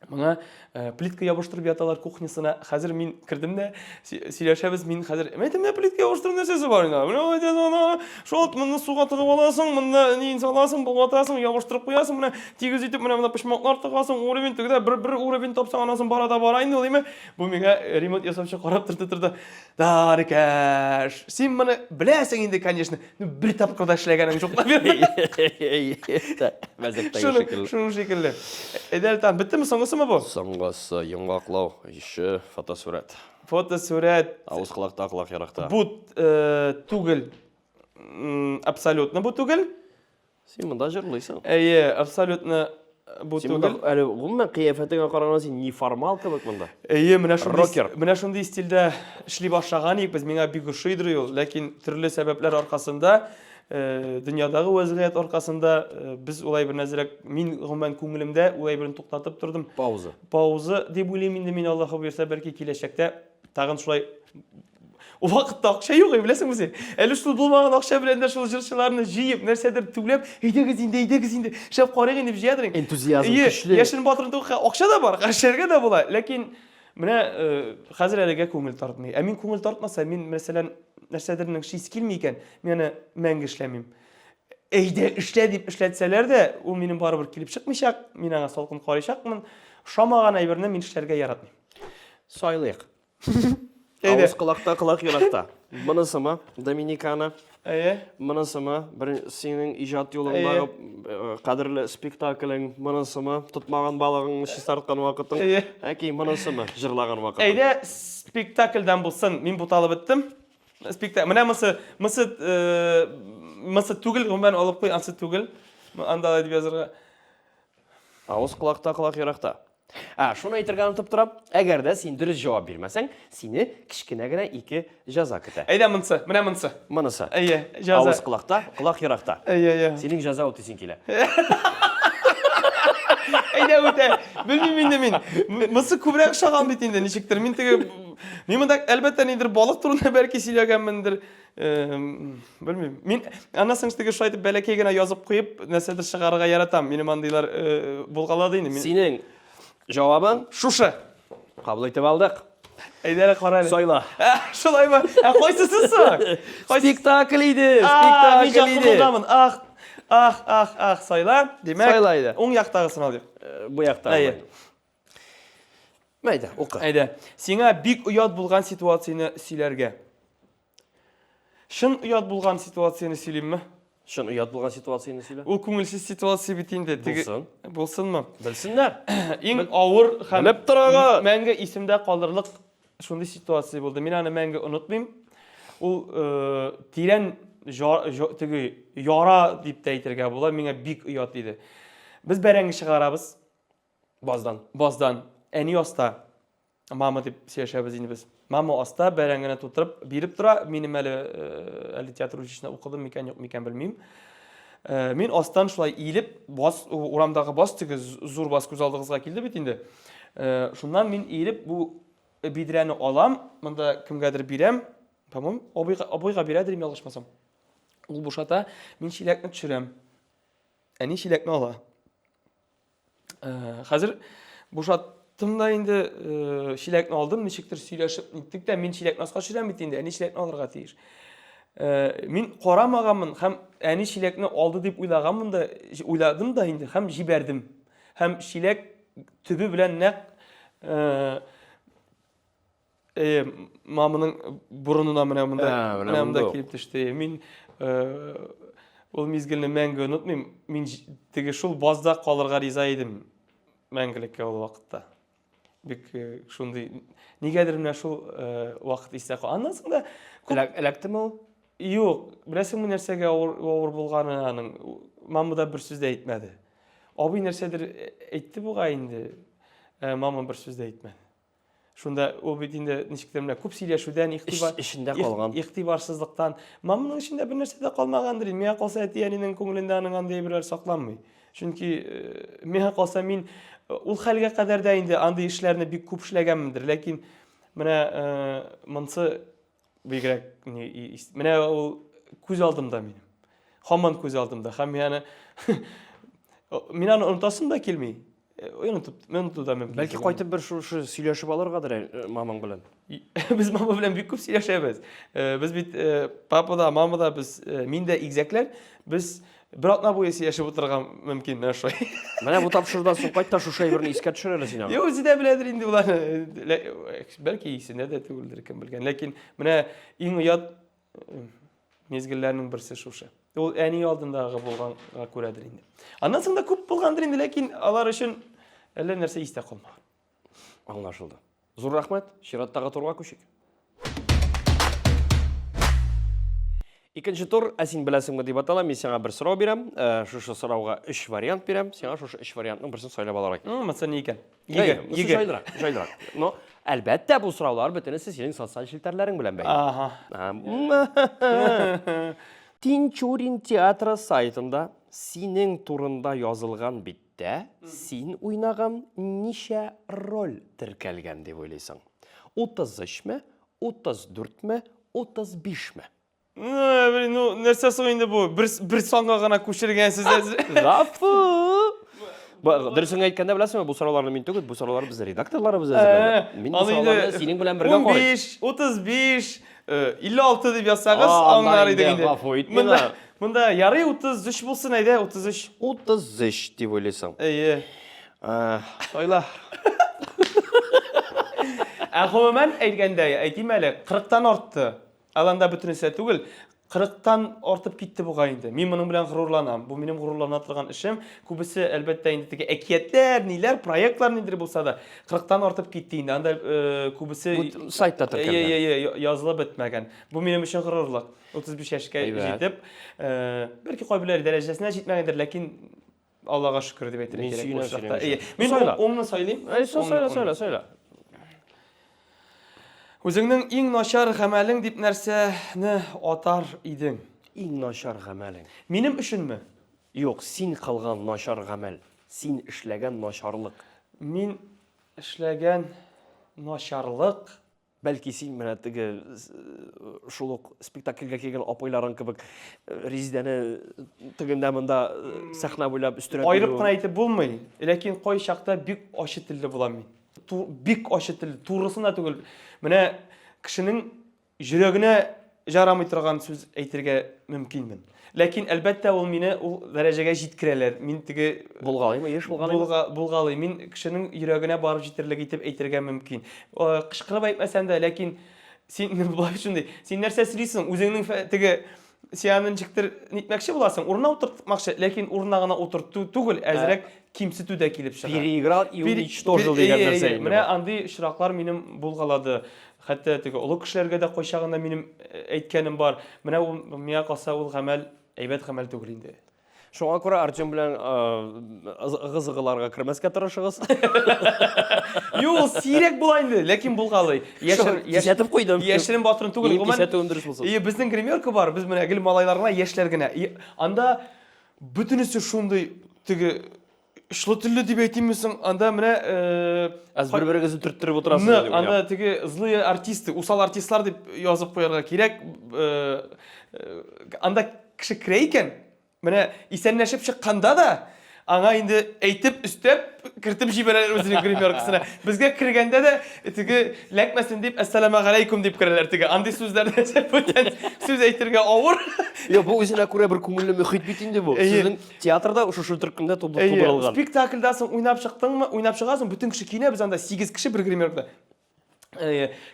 Моңа э, плитка ябыштырып яталар кухнясына. Хәзер мин кердем дә, сөйләшәбез, мин хәзер, әйтәм, менә плитка ябыштыру нәрсәсе бар инде. Менә әйтәсең, ана, шул моны суга тыгып аласың, монда ни саласың, болгатасың, ябыштырып куясың, менә тигез итеп менә монда почмаклар тыгасың, уровень тегедә бер бер уровень тапсаң, анасын бара да бара инде ул, име. Бу миңа ремонт ясаучы карап торды торды. Дарикәш, син моны беләсең инде, конечно. Ну, бер тапкыр да эшләгәнең юк, наверное. Мәзәктәге Шуның шикелле. шуның шикелле. Әйдә, там беттеме, соңгысымы бу? Соңгысы йомгаклау еще фотосурәт. Фотосурәт. Авыз колакта, колак еракта. Бу э, түгел. Абсолютно бу түгел. Син монда җырлыйсың. Әйе, абсолютно. Бу Син монда әле гомумән кыяфәтеңә караганда син неформал кебек монда. Әйе, менә шундый Рокер. Менә шундый стильдә эшли башлаган идек без. Миңа бик ошыйдыр ул, ләкин төрле сәбәпләр аркасында, э, дөньядагы вәзгыять аркасында э, без улай бер нәзрәк, мин гомумән күңелемдә улай берен туктатып тордым. Пауза. Пауза дип уйлыйм инде мин, Аллаһы боерса, бәлки киләчәктә тагын шулай. Ул вакытта акча юк, беләсеңме син? Әле шул булмаган акча белән дә шул җырчыларны җыеп, нәрсәдер түләп, әйдәгез инде, әйдәгез инде, шәп карыйк инде дип җыядыр. Энтузиазм көчле. Яшен батырын түгел, акча да бар, эшләргә дә була. Ләкин менә э, хәзер әлегә күңел тартмый. Ә мин күңел тартмаса, мин мәсәлән, нәрсәдернең шис килми икән, мин аны мәңге эшләмим. Әйдә, эшлә дип эшләтсәләр дә, ул минем барыбер килеп чыкмыйчак, мин аңа салкын карыйчакмын. Ошамаган әйберне мин эшләргә яратмыйм. Сайлыйк. Әйдә. Авыз колакта, колак йөрәктә. Монысымы? Доминикана. Әйе. Монысымы? Бер синең иҗат юлыңдагы э, кадерле спектаклең, монысымы? Тотмаган балыгыңны чистарткан вакытың. Әйе. Әки, монысымы? Җырлаган вакытың. Әйдә, спектакльдән булсын. Мин буталып беттем. Спектакль. Менә монысы, монысы, э, монысы түгел, гомумән алып куй, ансы түгел. Анда алай дип язырга. Авыз колакта, колак еракта. Ә, шуны әйтергә онытып торам. Әгәр дә син дөрес җавап бирмәсәң, сине кечкенә генә ике җәза көтә. Әйдә монысы, менә монысы. Монысы. Әйе, җәза. Авыз колакта, колак еракта. Әйе, әйе. Синең җәза үтисең килә. Әйдә үтә. Белмим инде мин. Монысы күбрәк ошаган бит инде, ничектер. Мин теге мин монда әлбәттә нидер балык турында бәлки сөйләгәнмендер. Белмим. Мин аннан соң теге шулай итеп бәләкәй генә язып куеп, нәрсәдер чыгарырга яратам. Минем андыйлар э, булгалады инде. Мин... Синең җавабың шушы. Кабул итеп алдык. Әйдә әле кара әле. Сайла. Шулаймы? Ә кайсысы соң? Спектакль иде, спектакль иде. Ах, ах, ах, ах, сайла. Димәк, сайла иде. Уң яктагысын алыйк. Э, бу яктагы. Әйе. Әйдә, укы. Әйдә. Сиңа бик оят булган ситуацияне сөйләргә. Чын оят булган ситуацияне сөйлимме? Чын оят булган ситуацияне сөйлә. Ул күңелсез ситуация бит инде. Теге... Булсын. Булсынмы? Белсеннәр. Иң авыр һәм Белеп торыгыз. Мәңге исемдә калырлык шундый ситуация булды. Мин аны мәңге онытмыйм. Ул э, тирән теге яра дип тә әйтергә була. Миңа бик оят иде. Без бәрәңге чыгарабыз. Баздан. Баздан. Әни аста. Мама дип сөйләшәбез инде без. Мама аста бәрәңгене тутырып биреп тора. Минем әле э, әле театр училищесында укыдым микән, юк микән белмим. Э, мин астан шулай иелеп, бас урамдагы бас теге зур бас күз алдыгызга килде бит инде. Э, шуннан мин иелеп бу бидрәне алам, монда кемгәдер бирәм. По-моему, абыйга, абыйга бирәдер, ялгышмасам. Ул бушата, мин чиләкне төшерәм. Әни чиләкне ала. Э, хәзер бушаттым да инде, э, чиләкне алдым, ничектер сөйләшеп ниттек тә, мин чиләкне аска төшерәм бит инде, әни чиләкне алырга тиеш. Э, мин карамаганмын һәм әни чиләкне алды дип уйлаганмын да, уйладым да инде һәм җибәрдем. Һәм чиләк төбе белән нәкъ Э, маманың борынына менә монда, Ә, менә менә монда монда. килеп төште. Мин э, ул мизгелне мәңге онытмыйм. Мин теге шул базда калырга риза идем мәңгелеккә ул вакытта. Бик э, шундый нигәдер менә шул э, вакыт истә калды. Аннан соң да күп Эләк, эләктеме ул? Юк, беләсеңме нәрсәгә авыр, авыр булганы аның? Мама да бер сүз дә әйтмәде. Абый нәрсәдер әйтте бугай инде. Ә, мама бер сүз дә әйтмәде. Шунда ул бит инде ничектер менә күп сөйләшүдән, игътибар эчендә калган. Игътибарсызлыктан. Маманың эчендә бер нәрсә дә калмагандыр инде. Миңа калса әти-әнинең күңелендә аның андый әйберләр сакланмый. Чөнки э, миңа калса мин э, ул хәлгә кадәр дә инде андый эшләрне бик күп эшләгәнмендер. Ләкин менә э, монсы бигрәк ни менә ул күз алдымда минем. Һаман күз алдымда. Һәм мин аны мин аны онытасым да килми. Онытып, оныту да мөмкин. Бәлки кайтып бер шушы сөйләшеп алыргадыр э, мамаң белән. Без мама белән бик күп сөйләшәбез. Э, без бит э, папа да, мама да без мин дә игезәкләр. Без бер атна буе сөйләшеп утырырга мөмкин менә шулай. Менә бу тапшырудан соң кайт та шушы әйберне искә төшер әле син аңа. Юк, үзе дә беләдер инде боларны. Бәлки исендә дә түгелдер, кем белгән. Ләкин менә иң оят мизгелләрнең берсе шушы. Ул әни алдындагы булганга күрәдер инде. Аннан соң да күп булгандыр инде, ләкин алар өчен әллә нәрсә истә калмаган. Аңлашылды. Зур рәхмәт. Чираттагы турга күчик. Икенче тур, ә син беләсеңме дип атала. Мин сиңа бер сорау бирәм. Э, шушы сорауга өч вариант бирәм. Сиңа шушы өч вариантның берсен сайлап алырга кирәк. Монысы ни икән? Егер, егер. Җайлырак, җайлырак. Но, әлбәттә, бу сораулар бөтенесе синең социаль челтәрләрең белән бәйле. Ага. Тинчурин театры сайтында синең турында язылган биттә син уйнаган ничә роль теркәлгән дип уйлыйсың? 33 ме, 34 ме, 35 ме? Блин, ну нәрсә соң инде бу? Бер, бер санга гына күчергәнсез. Гафу! Дөресен әйткәндә беләсеңме, бу сорауларны мин түгел, бу сораулар безнең редакторларыбыз әзерләде. Мин бу сорауларны синең белән бергә карыйм. 15, 35, 56 дип язсагыз, аңлар идек инде. Гафу ит миңа. Монда ярый 33 булсын, әйдә, 33. 33 дип уйлыйсың. Әйе. Сайла. Ә гомумән әйткәндә, әйтим әле, 40-тан артты. Аланда бөтенесе түгел, 40-тан артып китте бугай инде. Мин моның белән горурланам. Бу минем горурлана торган эшем. Күбесе, әлбәттә, инде теге әкиятләр, ниләр, проектлар ниндидер булса да, 40-тан артып китте инде. Анда э, күбесе Бу сайтта теркәлгән. Е, е, е, язылып бетмәгән. Бу минем өчен горурлык. 35 яшькә җитеп, э, бәлки кайберләре дәрәҗәсенә җитмәгәндер, ләкин Аллага шөкер дип әйтергә кирәк бу очракта. Әйе. Мин уңны сайлыйм. Әй, сайла, сайла, сайла. Үзеңнең иң начар гамәлең дип нәрсәне атар идең? Иң начар гамәлең. Минем өченме? Юк, син кылган начар гамәл. Син эшләгән начарлык. Мин эшләгән начарлык. Бәлки син менә теге шул ук спектакльгә килгән апайларың кебек Резидәне тегендә монда сәхнә буйлап өстерәп Аерып кына әйтеп булмый, ләкин кайчакта бик ачы телле булам мин. Бик ачы телле, турысын да түгел. Менә кешенең йөрәгенә жарамый торган сүз әйтергә мөмкинмен. Ләкин, әлбәттә, ул мине ул дәрәҗәгә җиткерәләр. Мин теге Булгалыймы, еш булгалыймы? Булга, булгалый. Мин кешенең йөрәгенә барып җитерлек итеп әйтергә мөмкин. Э, кычкырып әйтмәсәм дә, ләкин син болай шундый, син нәрсә сөйлисең? Үзеңнең теге син аны ничектер нитмәкче буласың, урынына утыртмакчы, ләкин урынына гына утырту түгел, әзрәк кимсетү дә килеп чыга. Переиграл и уничтожил дигән нәрсә инде. Менә андый очраклар минем булгалады. Хәтта теге олы кешеләргә дә кайчагында минем э, әйткәнем бар. Менә ул миңа калса ул гамәл әйбәт гамәл түгел инде. Шуңа күрә Артем белән э, ыгы-зыгыларга кермәскә тырышыгыз. Юк, ул сирәк була инде, ләкин булгалый. Яшер, кисәтеп куйдым. Яшерен батырын түгел, гомумән. Кисәтүем дөрес булсын. Ие, безнең гримерка бар, без менә гел малайлар гына, яшьләр генә. Анда бөтенесе шундый теге Очлы телле дип әйтимме соң, анда менә э, Әз бер-берегезне төрттереп утырасыз. Нык, анда теге злые артисты, усал артистлар дип язып куярга кирәк. Э, э, анда кеше керә икән, менә исәнләшеп чыкканда да аңа инде әйтеп, өстәп кертеп җибәрәләр үзенең гримеркасына. Безгә кергәндә дә теге ләкмәсен дип әссәламәгаләйкүм дип керәләр теге. Андый сүзләрне бүтән сүз әйтергә авыр. Юк, бу үзенә күрә бер күңелле мөхит бит инде бу. Сезнең Театрда шушы төркемдә тудырылган. Спектакльдә соң уйнап чыктыңмы, уйнап чыгасың, бөтен кеше киенә, без анда 8 кеше бер гримеркада.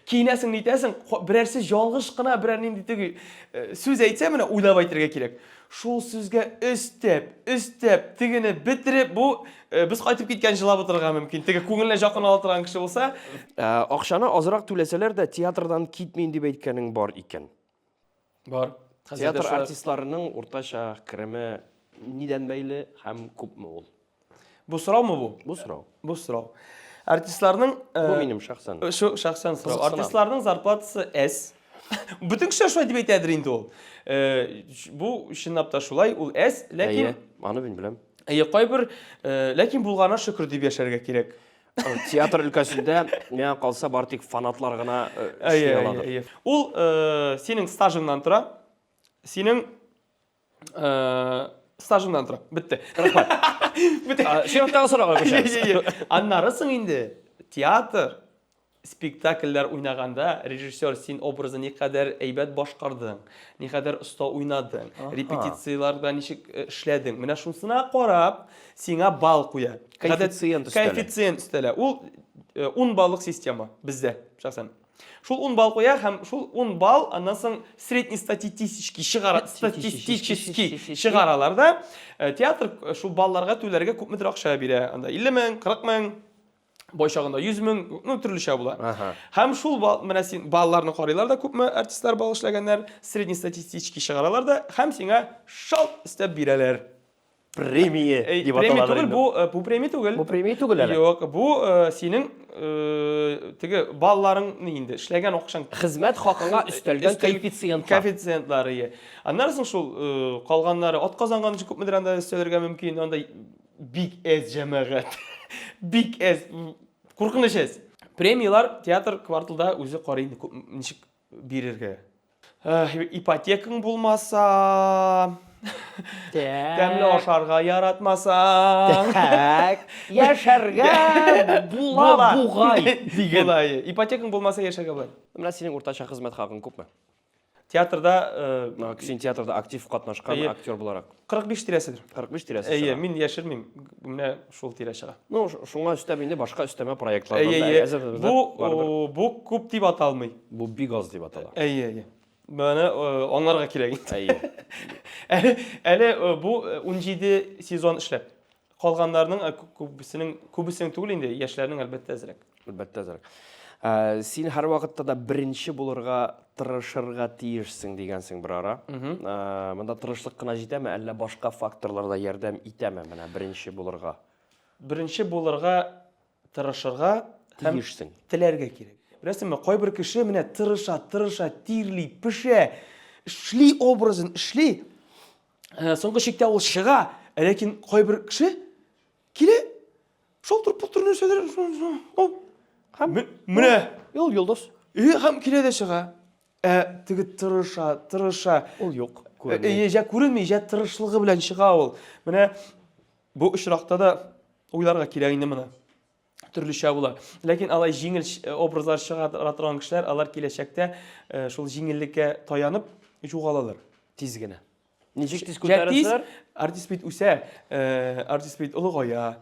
Киенәсең, нитәсең, берәрсе ялгыш кына берәр нинди теге э, сүз әйтсә, менә уйлап әйтергә кирәк. Шул сүзгә өстәп, өстәп, тегене бетереп, бу э, без кайтып киткән җылап утырырга мөмкин. Теге күңеленә якын ала торган кеше булса, э, акчаны азрак түләсәләр дә театрдан китмим дип әйткәнең бар икән. Бар. Хәзер Театр артистларының уртача кереме нидән бәйле һәм күпме ул? Бу сораумы бу? Бу сорау. Бу сорау. Артистларның э, Бу минем шәхсән. Э, шу шәхсән сорау. Артистларның зарплатасы әз. Бөтен кеше шулай дип әйтәдер инде ул. Э, бу чынлап та шулай, ул әз, ләкин Әйе, аны мин беләм. Әйе, кайбер, ләкин булгана шөкер дип яшәргә кирәк. Театр өлкәсендә миңа калса бары тик фанатлар гына э, эшли аладыр. Әйе, Ул э, синең стажыңнан тора. Синең э, стажыңнан тора. Бетте. Рәхмәт. Бетте. Чираттагы сорауга күчәбез. Аннары соң инде театр спектакльләр уйнаганда режиссер син образы никадәр әйбәт башкардың, никадәр оста уйнадың, репетицияләрдә ничек эшләдең. Менә шунысына карап, сиңа балл куя. Коэффициент өстәлә. Коэффициент өстәлә. Ул 10 э, баллык система бездә, шәхсән. Шул 10 балл куя һәм шул 10 балл аннан соң среднестатистический чыгара, статистический чыгаралар да, э, театр э, шул балларга түләргә күпмедер акча бирә. Анда 50 мең, 40 мең. Бай чагында 100 мең, ну, төрлечә була. Һәм шул бал, менә син балларны карыйлар да, күпме артистлар балл эшләгәннәр, среднестатистический чыгаралар да, һәм сиңа шалт өстәп бирәләр. Премия дип Премия түгел, бу, э, бу премия түгел. Бу премия түгел әле. Юк, бу э, синең э, теге балларың ни инде, эшләгән акчаң. Хезмәт хакыңа өстәлгән коэффициентлар. Коэффициентлары, ие. Аннан соң шул калганнары атказанган өчен күпмедер анда өстәлергә мөмкин, анда бик әз җәмәгать. Бик әз. Куркыныч әз. Премияләр театр кварталда үзе карый инде күп ничек бирергә. Ипотекаң булмаса, тәмле ашарга яратмасаң. Так, яшәргә була бугай дигән. Була. Ипотекаң булмаса яшәргә була. Менә синең уртача хезмәт хакың күпме? Театрда син театрда актив катнашкан актер буларак. 45 тирәседер. 45 тирәсе. Әйе, мин яшермим. Менә шул тирә чыга. Ну, шуңа өстәп инде башка өстәмә проектлардан да әзер. Бу бу күп дип аталмый. Бу бик аз дип атала. Әйе, әйе. Моны аңларга кирәк инде. Әйе. Әле әле бу 17 сезон эшләп. Калганнарының күбесенең, күбесенең түгел инде, яшьләрнең әлбәттә әзрәк. Әлбәттә әзрәк. Син һәрвакытта да беренче булырга тырышырга тиешсең дигәнсең бер ара. Монда тырышлык кына җитәме, әллә башка факторлар да ярдәм итәме менә беренче булырга? Беренче булырга тырышырга һәм тиешсең. Теләргә кирәк. Беләсеңме, кайбер кеше менә тырыша, тырыша, тирли, пешә, эшли образын, эшли. Э, соңгы чиктә ул чыга, ләкин кайбер кеше килә, шалтыр пултыр нәрсәдер, һәм менә ул йолдыз. И, һәм килә дә чыга. Ә теге тырыша, тырыша. Ул юк, күренми. Э, җә күренми, җә тырышлыгы белән чыга ул. Менә бу очракта да уйларга кирәк инде моны. Төрлечә була. Ләкин алай җиңел э, образлар чыгара торган кешеләр, алар киләчәктә э, шул җиңеллеккә таянып югалалар. Тиз генә. Ничек тиз күтәрелсәләр? Артист бит үсә, э, артист бит олыгая,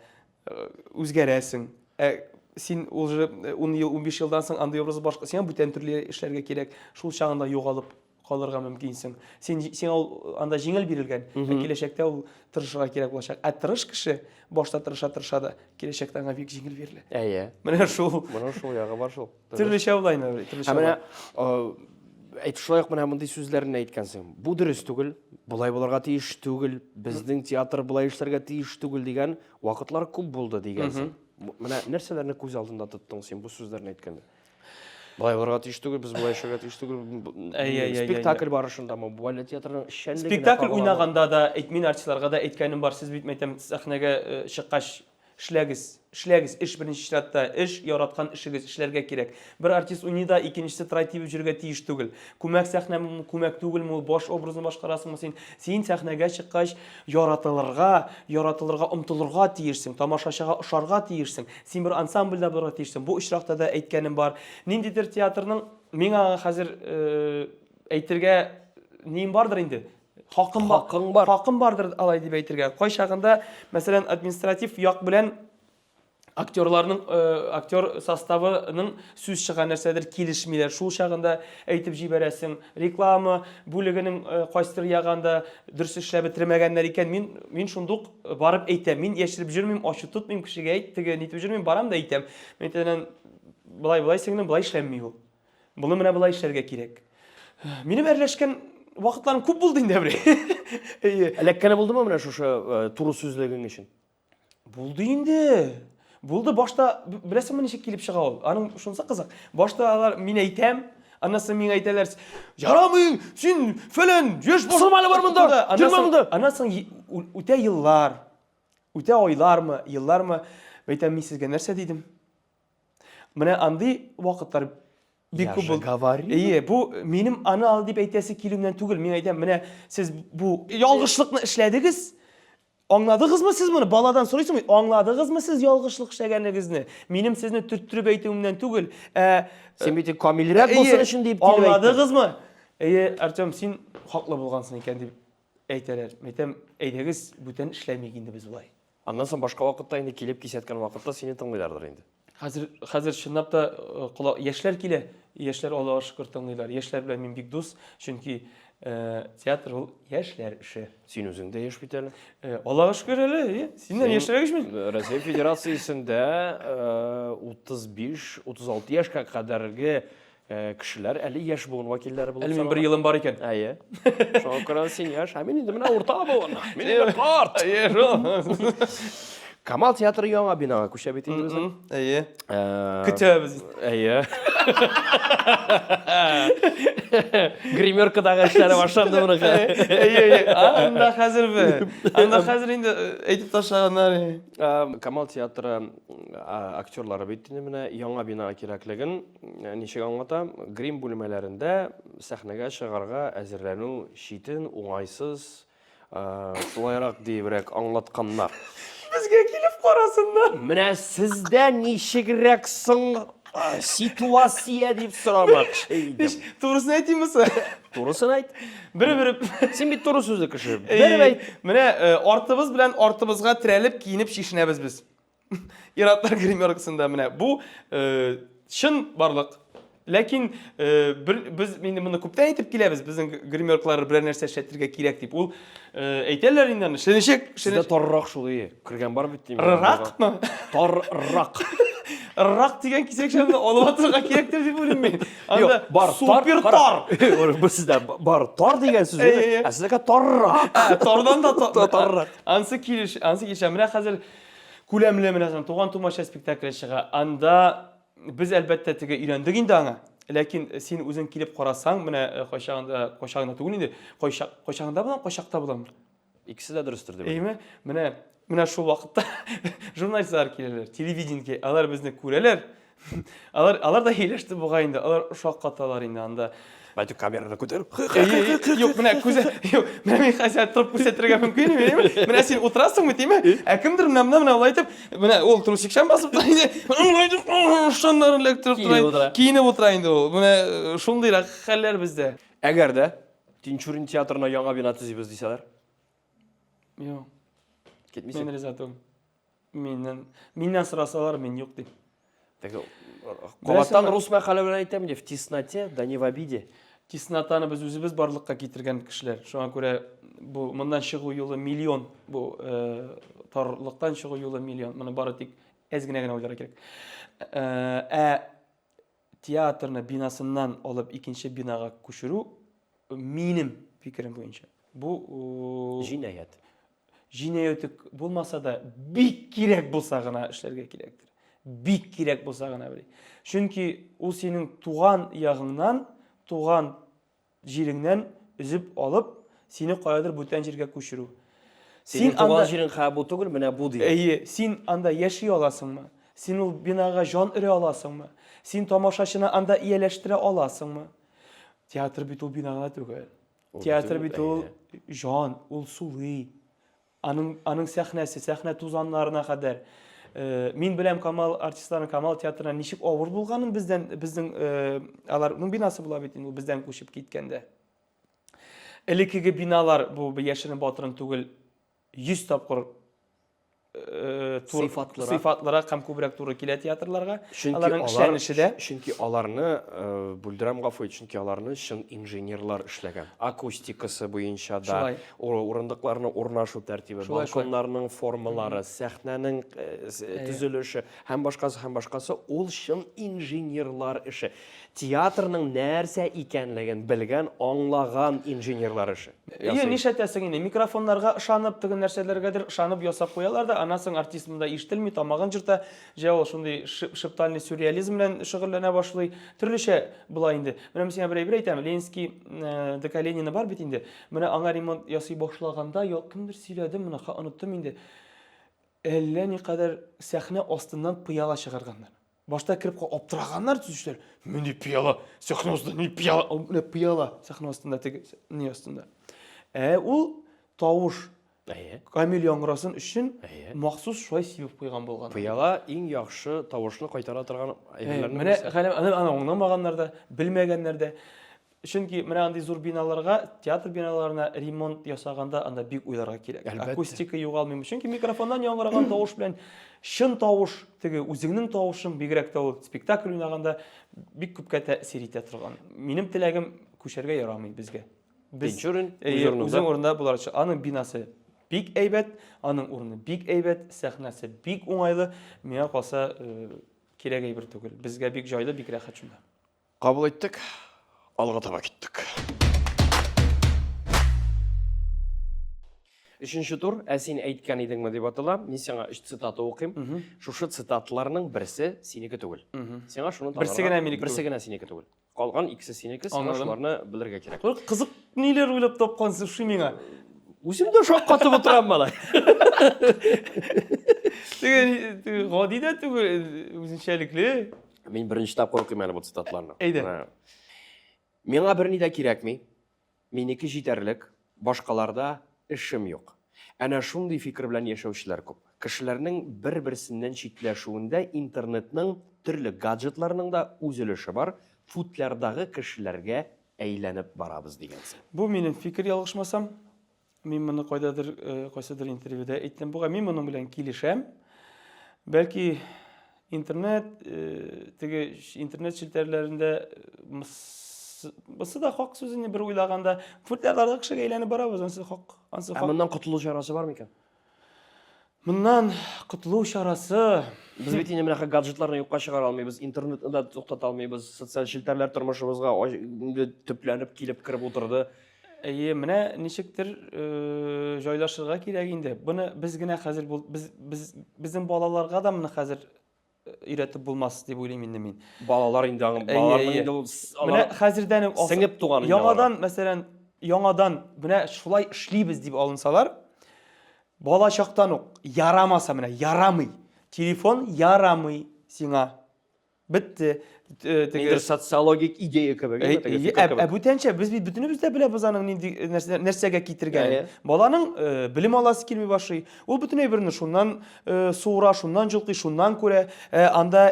үзгәрәсең. Ә син уже 10 ел, 15 елдан соң андый образ башка, сиңа бүтән төрле эшләргә кирәк. Шул чагында югалып калырга мөмкинсең. Син сиңа ул анда җиңел бирелгән, ә киләчәктә ул тырышырга кирәк булачак. Ә тырыш кеше башта тырыша тырыша да, киләчәктә аңа бик җиңел бирелә. Әйе. Менә шул. Менә шул ягы бар шул. Төрлечә була инде, төрлечә. Ә менә әйт шулай ук менә мондый сүзләрне әйткәнсең. Бу дөрес түгел, болай булырга тиеш түгел, безнең театр болай эшләргә тиеш түгел дигән вакытлар күп булды дигәнсең. Менә нәрсәләрне күз алдында тоттың син бу сүзләрне әйткәндә? Болай булырга тиеш түгел, без болай эшләргә тиеш түгел. Спектакль барышындамы, бу әллә театрның эшчәнлегенә Спектакль уйнаганда да, мин артистларга да әйткәнем бар, сез бит, мәйтәм, сәхнәгә э, чыккач эшләгез, эшләгез, эш беренче чиратта, эш, яраткан эшегез, эшләргә кирәк. Бер артист уйный да, икенчесе трай тибеп йөрергә тиеш түгел. Күмәк сәхнәме ул, күмәк түгелме ул, баш образны башкарасыңмы син? Син сәхнәгә чыккач, яратылырга, яратылырга омтылырга тиешсең, тамашачыга ошарга тиешсең. Син бер ансамбльдә булырга тиешсең. Бу очракта да әйткәнем бар. Ниндидер театрның миңа хәзер э, әйтергә нием бардыр инде. Хакым бар. Хакың бар. Хакым бардыр алай дип әйтергә. Кайчагында, мәсәлән, административ як белән актерларның э, актер составының сүз чыга нәрсәдер килешмиләр. Шул чагында әйтеп җибәрәсең. Реклама бүлегенең э, кайсыдыр ягында дөрес эшләп бетермәгәннәр икән, мин мин шундук барып әйтәм. Мин яшереп йөрмим, ачу тотмыйм, кешегә әйт, теге нитеп йөрмим, барам да әйтәм. Мин әйтәм, болай болай сеңлем, болай эшләнми ул. Моны менә болай эшләргә кирәк. Минем әрләшкән вакытларым күп булды инде, әбри. Әйе. Эләккәне булдымы менә шушы э, туры сүзлегең өчен? Булды инде. Булды башта, беләсеңме ничек килеп чыга ул? Аның шунысы кызык. Башта алар мин әйтәм, аннан соң миңа әйтәләр, ярамый, син фәлән, яшь Пысылмалы бар монда, йөрмә монда. Аннан соң үтә еллар, үтә айлармы, еллармы, әйтәм, мин сезгә нәрсә дидем? Менә андый вакытлар бик күп булды. Әйе, бу минем аны ал дип әйтәсе килүемнән түгел. Мин әйтәм, менә сез бу ялгышлыкны эшләдегез. Аңладыгызмы сез моны? Баладан сорыйсың бит, аңладыгызмы сез ялгышлык эшләгәнегезне? Минем сезне төрттереп әйтүемнән түгел, ә Син бит камилрәк булсын өчен дип килеп әйттең. Аңладыгызмы? Әйе, Артем, син хаклы булгансың икән дип әйтәләр. Әйтәм, әйдәгез, бүтән эшләмик инде без болай. Аннан соң башка вакытта инде килеп кисәткән вакытта сине тыңлыйлардыр инде. Хәзер, хәзер чынлап та э, колак яшьләр килә. Яшьләр Аллага шөкер тыңлыйлар. Яшьләр белән мин бик дус, чөнки Театр ул яшьләр эше. Син үзең дә яшь бит әле. Аллага шөкер әле, синнән яшьрәк ич мин. Россия Федерациясендә 35-36 яшькә кадәрге кешеләр әле яшь буын вәкилләре булып Әле мин бер елым бар икән. Әйе. Шуңа күрә син яшь, ә мин инде менә урта буын. Мин инде карт. Әйе, шул. Камал театры яңа бинага күчә бит инде безнең. Әйе. Көтәбез. Әйе. Гримеркадагы эшләре башланды моның. Әйе, әйе. Анда хәзер бе. Анда хәзер инде әйтеп ташлаганнар. Камал театры актерлары бит инде менә яңа бина кирәклеген ничек аңлата? Грим бүлмәләрендә сәхнәгә чыгарга әзерләнү читен, уңайсыз, Шулайрак диебрәк аңлатканнар. Безгә килеп карасыннар. Менә сездә ничегрәк соң ситуация дип сорамакчы идем. Турысын әйтимме соң? Турысын әйт. Бер-бер. Син бит туры сүзле кеше. Бер әйт. Менә артыбыз белән артыбызга терәлеп киенеп чишенәбез без. Ир-атлар гримеркасында менә бу чын барлык. Ләкин бер, без инде моны күптән әйтеп киләбез, безнең гримеркалар берәр нәрсә эшләтергә кирәк дип. Ул әйтәләр инде аны, эшләнәчәк, Сездә таррак шул ие. Кергән бар бит дим. Рыракмы? Таррак. Рырак дигән кисәкчәне алып атырга кирәктер дип уйлыйм мин. Анда Юк, бар супер тар. Бу сездә бар тар дигән сүз. Ә сездә таррак. Тардан да таррак. Ансы килеш, ансы килешә. Менә хәзер Күләмле менә соң Туган тумача спектакле чыга. Анда без әлбәттә теге өйрәндек инде аңа. Ләкин син үзең килеп карасаң, менә э, кайчагында, кайчагында түгел инде, кайчак, кайчагында булам, кайчакта булам. Икесе дә дөрестер дип. Әйме? Менә менә шул вакытта журналистлар киләләр, телевидение, алар безне күрәләр. Алар, алар да һөйләште бугай инде, алар шаккаталар инде анда. Бәйтү камераны күтәреп. Юк, менә күзә, юк, менә мин хәзер торып күрсәтергә мөмкин име? Менә син утырасың бит, име? Ә кемдер менә менә менә алай итеп, менә ул трусикчан басып тора инде. Штаннарын эләктереп тора. Киенеп утыра инде ул. Менә э, шундыйрак хәлләр бездә. Әгәр дә Тинчурин театрына яңа бина төзибез дисәләр? Юк. Китмисең? Мин риза түгел. Миннән, миннән сорасалар, мин юк дим. Теге кабаттан рус мәкале белән әйтәм инде, в тесноте, да не в обиде. Теснотаны без үзебез барлыкка китергән кешеләр. Шуңа күрә бу моннан чыгу юлы миллион. Бу э, тарлыктан чыгу юлы миллион. Моны бары тик әз генә генә уйларга кирәк. Э, ә театрны бинасыннан алып икенче бинага күчерү минем фикерем буенча бу җинаять. Җинаять булмаса да, бик кирәк булса гына эшләргә кирәктер. Бик кирәк булса гына бер. Чөнки ул синең туган ягыңнан, туган җиреңнән өзеп алып, сине каядыр бүтән җиргә күчерү. Синең туган җирең хә бу түгел, менә бу дигән. Әйе, син анда яши аласыңмы? Син ул бинага җан өрә аласыңмы? Син тамашачыны анда ияләштерә аласыңмы? Театр бит ул бина гына түгел. Театр бит ул җан, ул сулый. Аның, аның сәхнәсе, сәхнә тузаннарына кадәр. Э, мин беләм Камал артистларының Камал театрына ничек авыр булганын бездән, безнең э, аларның бинасы була бит инде бездән күчеп киткәндә. Элеккеге биналар бу яшерен батырын түгел, 100 тапкыр Э, сыйфатлырак сыйфатлырак һәм күбрәк туры килә театрларга. Чөнки аларның эшләнеше дә. Чөнки аларны э, бүлдерәм гафу ит, чөнки аларны чын инженерлар эшләгән. Акустикасы буенча да, урындыкларның урнашу тәртибе, балконнарның формалары, сәхнәнең э, төзелеше һәм башкасы һәм башкасы ул чын инженерлар эше. Театрның нәрсә икәнлеген белгән, аңлаган инженерлар эше. Әйе, нишләтәсең инде, микрофоннарга ышанып, теге нәрсәләргәдер ышанып ясап куялар да, аннан соң артист монда ишетелми, тамагын җырта, җә ул шундый шептальный сюрреализм белән шөгыльләнә башлый. Төрлечә була инде. Менә мин сиңа бер әйбер әйтәм, Ленинский э, ДК Ленина бар бит инде. Менә аңа ремонт ясый башлаганда, кемдер сөйләде моны, оныттым инде. Әллә никадәр сәхнә астыннан пыяла чыгарганнар. Башта кереп аптыраганнар төзүчеләр. Нинди пыяла? Сәхнә астында ни пыяла? Менә пыяла сәхнә астында теге ни астында. Ә ул тавыш Әйе. Камил яңгырасын өчен махсус шулай сибеп куйган булган. Пыяла иң яхшы тавышны кайтара торган әйберләрнең берсе. Менә галәм аны аңламаганнар да, белмәгәннәр дә. Чөнки менә андый зур биналарга, театр биналарына ремонт ясаганда анда бик уйларга кирәк. Әлбәттә. Акустика югалмыймы? Чөнки микрофоннан яңгыраган тавыш белән чын тавыш, теге үзеңнең тавышың, бигрәк тә ул спектакль уйнаганда бик күпкә тәэсир итә торган. Минем теләгем күчәргә ярамый безгә. Без Тинчурин үз урынында. Үзең урында булар өчен. Аның бинасы бик әйбәт, аның урыны бик әйбәт, сәхнәсе бик уңайлы. Миңа калса, кирәк әйбер түгел. Безгә бик җайлы, бик рәхәт шунда. Кабул иттек, алга таба киттек. Өченче тур, ә син әйткән идеңме дип атала. Мин сиңа өч цитата укыйм. Шушы цитаталарның берсе синеке түгел. Сиңа шуны Берсе генә минеке Берсе генә синеке түгел. Калган икесе синеке, сиңа шуларны белергә кирәк. Бер кызык ниләр уйлап тапкансың ши миңа. Үзем дә шаккатып утырам, малай. Теге гади дә түгел, үзенчәлекле. Мин беренче тапкыр укыйм әле бу цитатларны. Әйдә. Миңа берни дә кирәкми. Минеке җитәрлек, башкаларда эшем юк. Әнә шундый фикер белән яшәүчеләр күп. Кешеләрнең бер-берсеннән читләшүендә интернетның, төрле гаджетларның да үз өлеше бар, футлярдагы кешеләргә әйләнеп барабыз дигәнсең. Бу минем фикер, ялгышмасам. Мин моны кайдадыр, э, кайсыдыр интервьюда әйттем бугай. Мин моның белән килешәм. Бәлки интернет, э, теге интернет челтәрләрендә э, бусы да хак сүз инде бер уйлаганда. Футлярларга кешегә әйләнеп барабыз, ансы хак, ансы хак. Ә моннан котылу чарасы бар микән? Моннан котылу чарасы. Без бит инде менә гаджетларны юкка чыгара алмыйбыз, интернетны да туктата алмыйбыз, социаль челтәрләр тормышыбызга инде төпләнеп килеп кереп утырды. Әйе, менә ничектер э, җайлашырга кирәк инде. Моны без генә хәзер без без безнең балаларга да моны хәзер э, өйрәтеп булмас дип уйлыйм инде мин. Балалар инде аңы балаларның инде ул менә хәзердән үк сеңеп туган. Яңадан, мәсәлән, яңадан менә шулай эшлибез дип алынсалар, Бала чактан ук ярамаса менә ярамый. Телефон ярамый сиңа. Бетте. Э, теге социологик идея кебек. Э, ә бүтәнчә без бит бөтенебез дә беләбез аның нинди э, нәрсәгә китергәнен. Баланың белем аласы килми башлый. Ул бөтен әйберне шуннан суыра, шуннан җылкый, шуннан күрә. Анда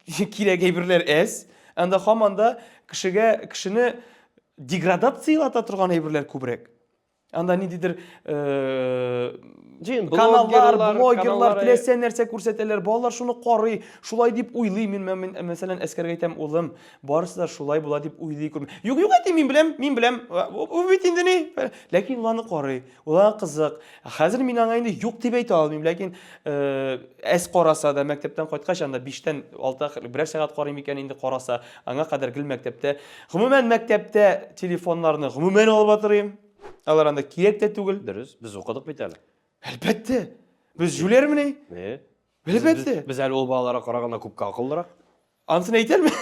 кирәк әйберләр әз. Анда һаман да кешегә кешене деградациялата торган әйберләр күбрәк. Анда ниндидер э, каналлар, блогерлар теләсә нәрсә күрсәтәләр, балалар шуны карый, шулай дип уйлый. Мин, мин мәсәлән, Әскәргә әйтәм, улым, барысы да шулай була дип уйлый күрмә. Юк, юк, әти, мин беләм, мин беләм. Ул бит инде ни? Ләкин ул аны карый, ул аңа кызык. Хәзер мин аңа инде юк дип әйтә алмыйм, ләкин э, әз караса да, мәктәптән кайткач, анда 5-тән 6 берәр сәгать карый микән инде караса, аңа кадәр гел мәктәптә. Гомумән, мәктәптә телефоннарны гомумән алып атырыйм. Алар анда кирәк тә түгел. Дөрес, без укыдык бит әле. Әлбәттә. Без җүләрмени? Не? Әлбәттә. Без әле ул балаларга караганда күпкә акыллырак. Анысын әйтә алмыйм.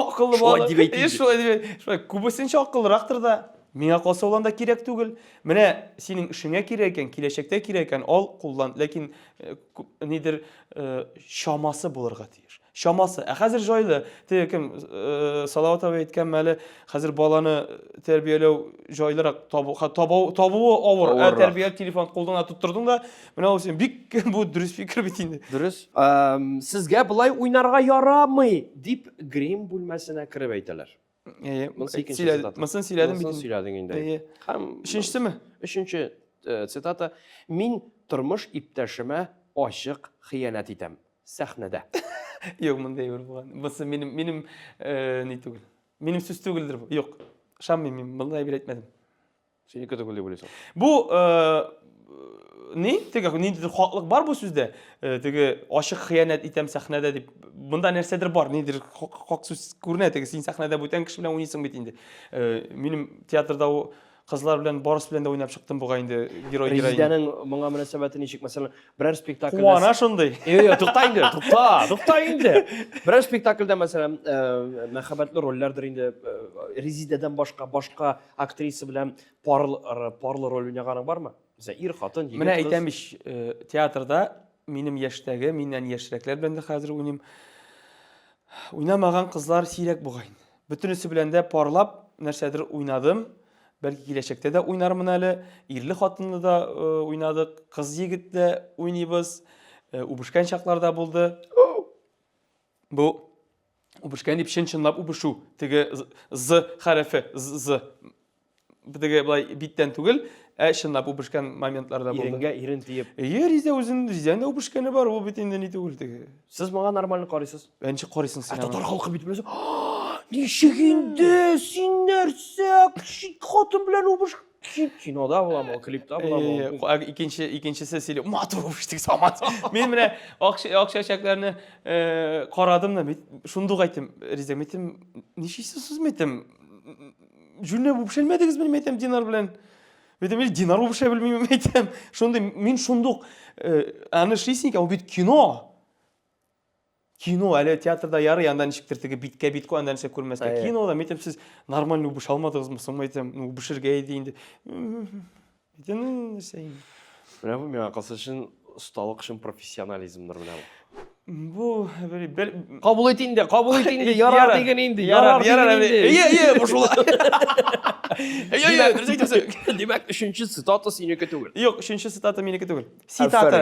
Акыллы бала. Шулай дип әйтим. Шулай дип. Шулай күбесенчә акыллырактыр да. Миңа калса ул анда кирәк түгел. Менә синең эшеңә кирәк икән, киләчәктә кирәк икән, ал, куллан. Ләкин э, нидер э, чамасы булырга тиеш. Чамасы. Ә хәзер җайлы. Теге кем, э, Салават абый әйткән мәле, хәзер баланы тәрбияләү җайлырак, табу, табу, табуы авыр. Ә тәрбия телефон кулыңа тоттырдың да, менә ул син бик бу дөрес фикер бит инде. Дөрес. Сезгә болай уйнарга ярамый, дип грим бүлмәсенә кереп әйтәләр. Әйе, Монысы икенче цитата. Монысын сөйләдем бит. Монысын сөйләдең инде. Әйе. Һәм өченчесеме? Өченче э, цитата. Мин тормыш иптәшемә ачык хыянәт итәм. Сәхнәдә. Юк, мондый әйбер булган. Бусы минем минем э, ни түгел. Минем сүз түгелдер бу. Юк. Ышанмыйм мин, мондый әйбер әйтмәдем. Синеке түгел дип уйлыйсың. Бу э, ни? Теге ниндидер хаклык бар бу сүздә. Э, теге ачык хыянәт итәм сәхнәдә дип. Монда нәрсәдер бар, ниндидер хак сүз күренә. Теге син сәхнәдә бүтән кеше белән уйныйсың бит инде. Э, минем театрда кызлар белән барысы белән дә уйнап чыктым бугай инде герой героиня. Резидәнең моңа мөнәсәбәте ничек? Мәсәлән, берәр спектакльдә Куана шундый. Юк, юк, тукта инде, тукта, тукта инде. Берәр спектакльдә, мәсәлән, мәхәббәтле рольләрдер инде, Резидәдән башка башка актриса белән парлы, парлы роль уйнаганың бармы? Мәсәлән, ир, хатын, егет, Менә әйтәм ич, э, театрда минем яшьтәге, миннән яшьрәкләр белән дә хәзер уйныйм. Уйнамаган кызлар сирәк бугай. Бөтенесе белән дә парлап нәрсәдер уйнадым. Бәлки киләчәктә дә уйнармын әле. Ирле хатынлы да э, уйнадык, кыз егет дә уйныйбыз. Э, үбешкән чаклар да булды. Бу үбешкән дип чын-чынлап үбешү. Теге з хәрефе, з. Теге былай биттән түгел, ә чынлап үбешкән моментлар да булды. Иренгә ирен тиеп. Әйе, Ризә үзен, Ризәнең дә үбешкәне бар, ул бит инде ни түгел теге. Сез моңа нормально карыйсыз. Ә ничек карыйсың син? Ә татар халкы бит беләсең. Ничек инде син нәрсә хатын белән үбеш кинода буламы, клипта буламы? Икенче икенчесе сөйли, матур үбештек, самат. Мин менә ак ак чәчәкләрне карадым да, шундук әйттем, Риза, әйттем, ничек сез әйттем, җүнләп үбешәлмәдегезме, әйтәм, Динар белән. Әйтәм, мин Динар үбешә белмим, әйтәм. Шундый, мин шундук аны эшлисең икән, ул бит кино. Кино, әле театрда ярый, анда ничектер теге биткә бит куй, анда нәрсә күрмәскә. Кинода, мин әйтәм, сез нормально үбешә алмадыгызмы соң, әйтәм, ну, үбешергә иде инде. Әйтәм, нәрсә инде. Менә бу миңа калса чын осталык, чын профессионализмдыр менә бу. Бу бер, бер... Кабул ит инде, кабул ит инде, ярар диген инде, ярар диген инде. Әйе, әйе, бу шулай. Әйе, әйе, дөрес әйтәсең. Димәк, өченче цитата синеке түгел. Юк, өченче цитата минеке түгел. Цитата.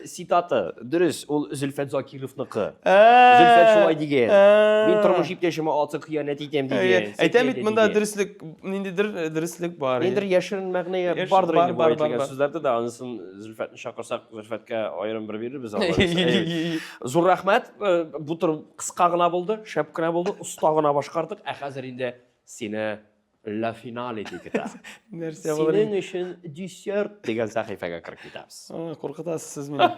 Цитата. Дөрес, ул Зөлфәт Закировныкы. Зөлфәт шулай дигән. Мин тормыш иптәшемә аты хыянәт итәм дигән. Әйтәм бит, монда дөреслек, ниндидер дөреслек бар. Ниндидер яшерен мәгънә бардыр инде бу әйтелгән сүзләрдә дә. Анысын Зөлфәтне чакырсак, Зөлфәткә аерым бер бирербез. Зур рәхмәт. Бу тур кыска гына булды, шәп кенә булды, оста гына башкардык. Ә хәзер инде сине La finale дип китә. Нәрсә булыр? Синең өчен десерт дигән сәхифәгә кереп китәбез. Куркытасыз сез мине.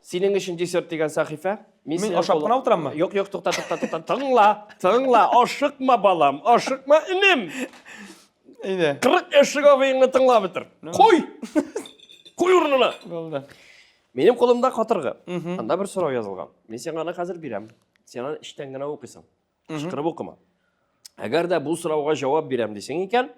Синең өчен десерт дигән сәхифә. Мин, Мин ашап кына утыраммы? Юк, юк, тукта, тукта, тукта. Тыңла, тыңла, ашыкма, балам, ашыкма, энем. Әйдә. 40 яшьлек абыеңны тыңлап бетер. Куй! Куй урынына. Булды. Минем кулымда катыргы. Анда бер сорау язылган. Мин сиңа аны хәзер бирәм. Син аны эчтән генә укыйсың. Кычкырып укыма. Әгәр дә бу сорауга җавап бирәм дисең икән,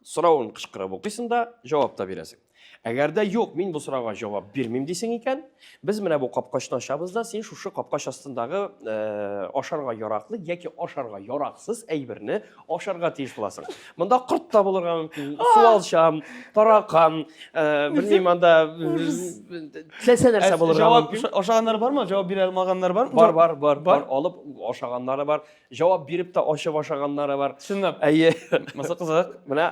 соравын кычкырып укыйсың да, җавап та бирәсең. Әгәр дә юк, мин бу сорауга җавап бирмим дисең икән, без менә бу капкачны ачабыз да, син шушы капкач астындагы э, ашарга яраклы яки ашарга яраксыз әйберне ашарга тиеш буласың. Монда корт та булырга мөмкин, суалчан, таракан, э, белмим анда теләсә нәрсә булырга мөмкин. Ашаганнар бармы? Җавап бирә алмаганнар бармы? Бар, бар, бар, бар. Алып ашаганнары бар. Җавап биреп тә ачып ашаганнары бар. Чынлап. Әйе. Монысы кызык. Менә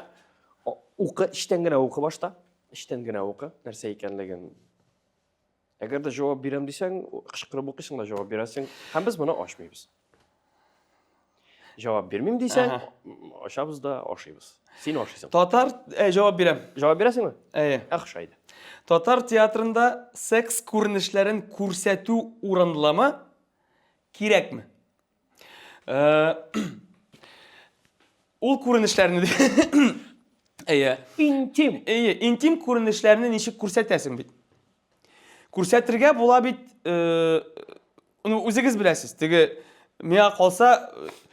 укы, эчтән генә укы башта. Эчтән генә укы, нәрсә икәнлеген. Әгәр дә җавап бирәм дисәң, кычкырып укыйсың да җавап бирәсең. Һәм без моны ачмыйбыз. Җавап бирмим дисәң, ачабыз да ашыйбыз. Син ашыйсың. Татар, ә, җавап бирәм. Җавап бирәсеңме? Әйе. Яхшы әйдә. Татар театрында секс күренешләрен күрсәтү урынлымы? Кирәкме? Э, ул күренешләрне Әйе. Интим. Әйе, интим күренешләрне ничек күрсәтәсең бит? Күрсәтергә була бит, э, ну үзегез беләсез, теге миңа калса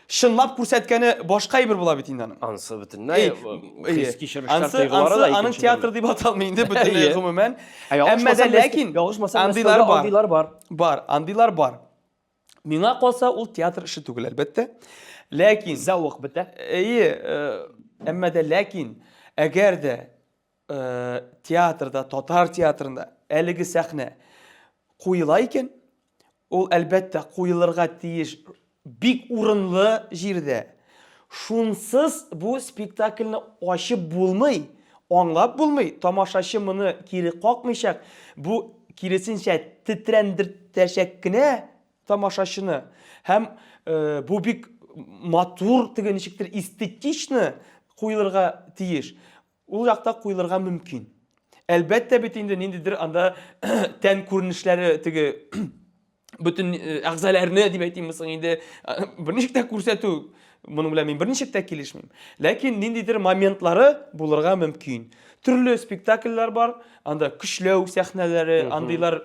чынлап күрсәткәне башка әйбер була бит инде аның. Ансы бөтенләй хис кичерешләр тойгылары да Аның театр дип аталмый инде бөтенләй гомумән. Әмма дә ләкин андыйлар бар. Андыйлар бар. Бар, андыйлар бар. Миңа калса, ул театр эше түгел, әлбәттә. Ләкин зәвык бетә. Әйе, э, әмма дә ләкин әгәр дә э, театрда, татар театрында әлеге сәхнә куела икән, ул әлбәттә куелырга тиеш бик урынлы җирдә. Шунсыз бу спектакльне ачып булмый, аңлап булмый, тамашачы моны кире какмыйчак, бу киресенчә тетрәндертәчәк кенә тамашачыны. Һәм э, бу бик матур, теге ничектер эстетично куелырга тиеш. Ул якта куелырга мөмкин. Әлбәттә бит инде ниндидер анда тән күренешләре теге бөтен э, әгъзаларны дип әйтимме соң инде э, берничек тә күрсәтү моның белән мин берничек тә килешмим. Ләкин ниндидер моментлары булырга мөмкин. Төрле спектакльләр бар, анда көчләү сәхнәләре, андыйлар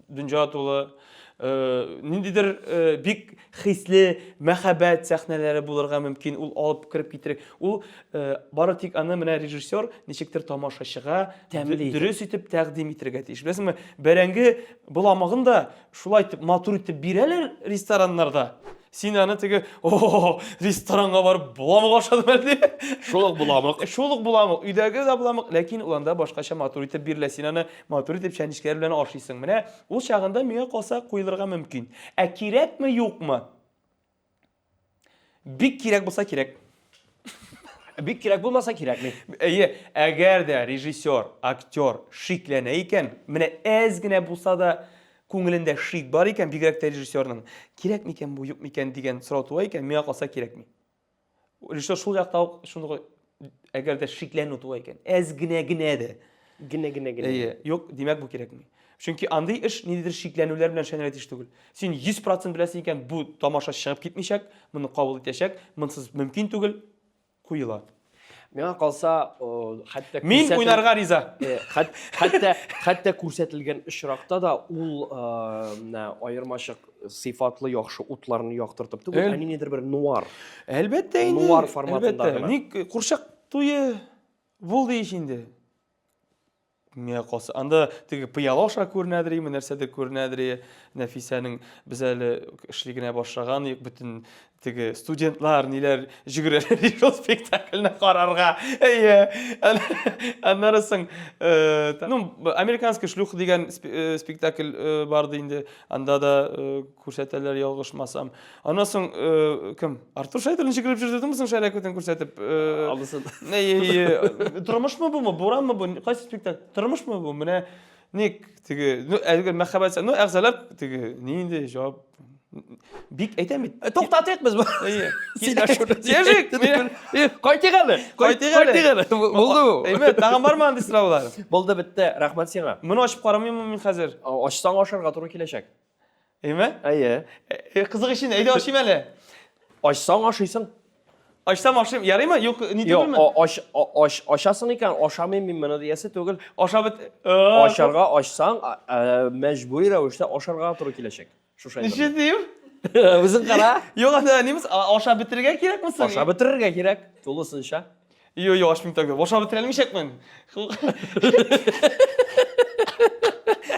дөнья тулы. Э, ниндидер э, бик хисле мәхәббәт сәхнәләре булырга мөмкин, ул алып кереп китереп. Ул э, бары тик аны менә режиссер ничектер тамашачыга дөрес итеп тәкъдим итәргә тиеш. Беләсеңме, бәрәңге боламыгын да шулай итеп матур итеп бирәләр рестораннарда. Син аны теге, о, ресторанга барып боламык ашадым әле. Шул ук боламык. Шул ук боламык, өйдәге дә боламык, ләкин ул анда башкача матур итеп бирелә. Син аны матур итеп чәнечкеләр белән ашыйсың. Менә ул чагында миңа калса куелырга мөмкин. Ә кирәкме, юкмы? Бик кирәк булса кирәк. Бик кирәк булмаса кирәкми. Әйе, әгәр дә режиссер, актер шикләнә икән, менә әз генә булса да. күңелендә шик бар икән, бигрәк тә режиссерның, кирәк микән бу, юк микән дигән сорау туа икән, миңа калса кирәкми. Режиссер шул якта ук шуны әгәр дә шикләнү туа икән, әз генә генә дә. Генә генә генә. Әйе, юк, димәк бу кирәкми. Чөнки андый эш ниндидер шикләнүләр белән эшләнергә тиеш түгел. Син 100% беләсең икән, бу тамаша чыгып китмичәк, моны кабул итәчәк, монсыз мөмкин түгел, куела. Миңа калса, хәтта Мин уйнарга риза. Э, хәтта хәтта күрсәтелгән очракта да ул менә аермачык сыйфатлы яхшы утларны яктыртып түгел, ә ниндидер бер нуар. Әлбәттә инде. Нуар форматында гына. Ник курчак туе булды ич инде. Миңа калса, анда теге пыяла аша күренәдер име, нәрсәдер күренәдер и. Нәфисәнең без әле эшли генә башлаган идек, бөтен теге студентлар ниләр җөгерәләр шул спектакльне карарга. Әйе. Аннары соң, э, ну, Американская шлюха дигән э, спектакль э, барды инде. Анда да күрсәтәләр, ялгышмасам. Аннан соң э, кем? Артур Шәйдуллин чигереп йөрдеме соң шәрә күтен күрсәтеп? Э, Анысы. Әйе, тормышмы бу, буранмы бу? Кайсы спектакль? Тормышмы бу? Менә ник теге, ну, әлеге мәхәббәт, ну, әгъзалар теге, ни инде җавап бик әйтәм бит. Э, туктатыйк без бу. Әйе. Сөйләшүне. Ежик, Кайтыйк әле. Кайтыйк әле. Кайтыйк әле. Булды бу. Әйме, тагын бармы андый сораулар? Булды, бетте. Рәхмәт сиңа. Моны ачып карамыйммы мин хәзер? Ачсаң ашарга туры киләчәк. Әйме? Әйе. Э, кызык өчен, әйдә ашыйм әле. Ачсаң ашыйсың. Ачсам ашыйм. Ярыймы? Юк, ни түгелме? Юк, ач, ач, ачасың икән, ашамыйм мин моны диясе түгел. Ашап бет. Ашарга ачсаң, мәҗбүри рәвештә ашарга туры киләчәк. Шушы әйберне. Ничек дим? Үзең кара. Юк, анда нимес, ашап бетерергә кирәкме соң? Ашап бетерергә кирәк, тулысынча. Юк, юк, ашмыйм тогда. Ашап бетерә алмыйчакмын.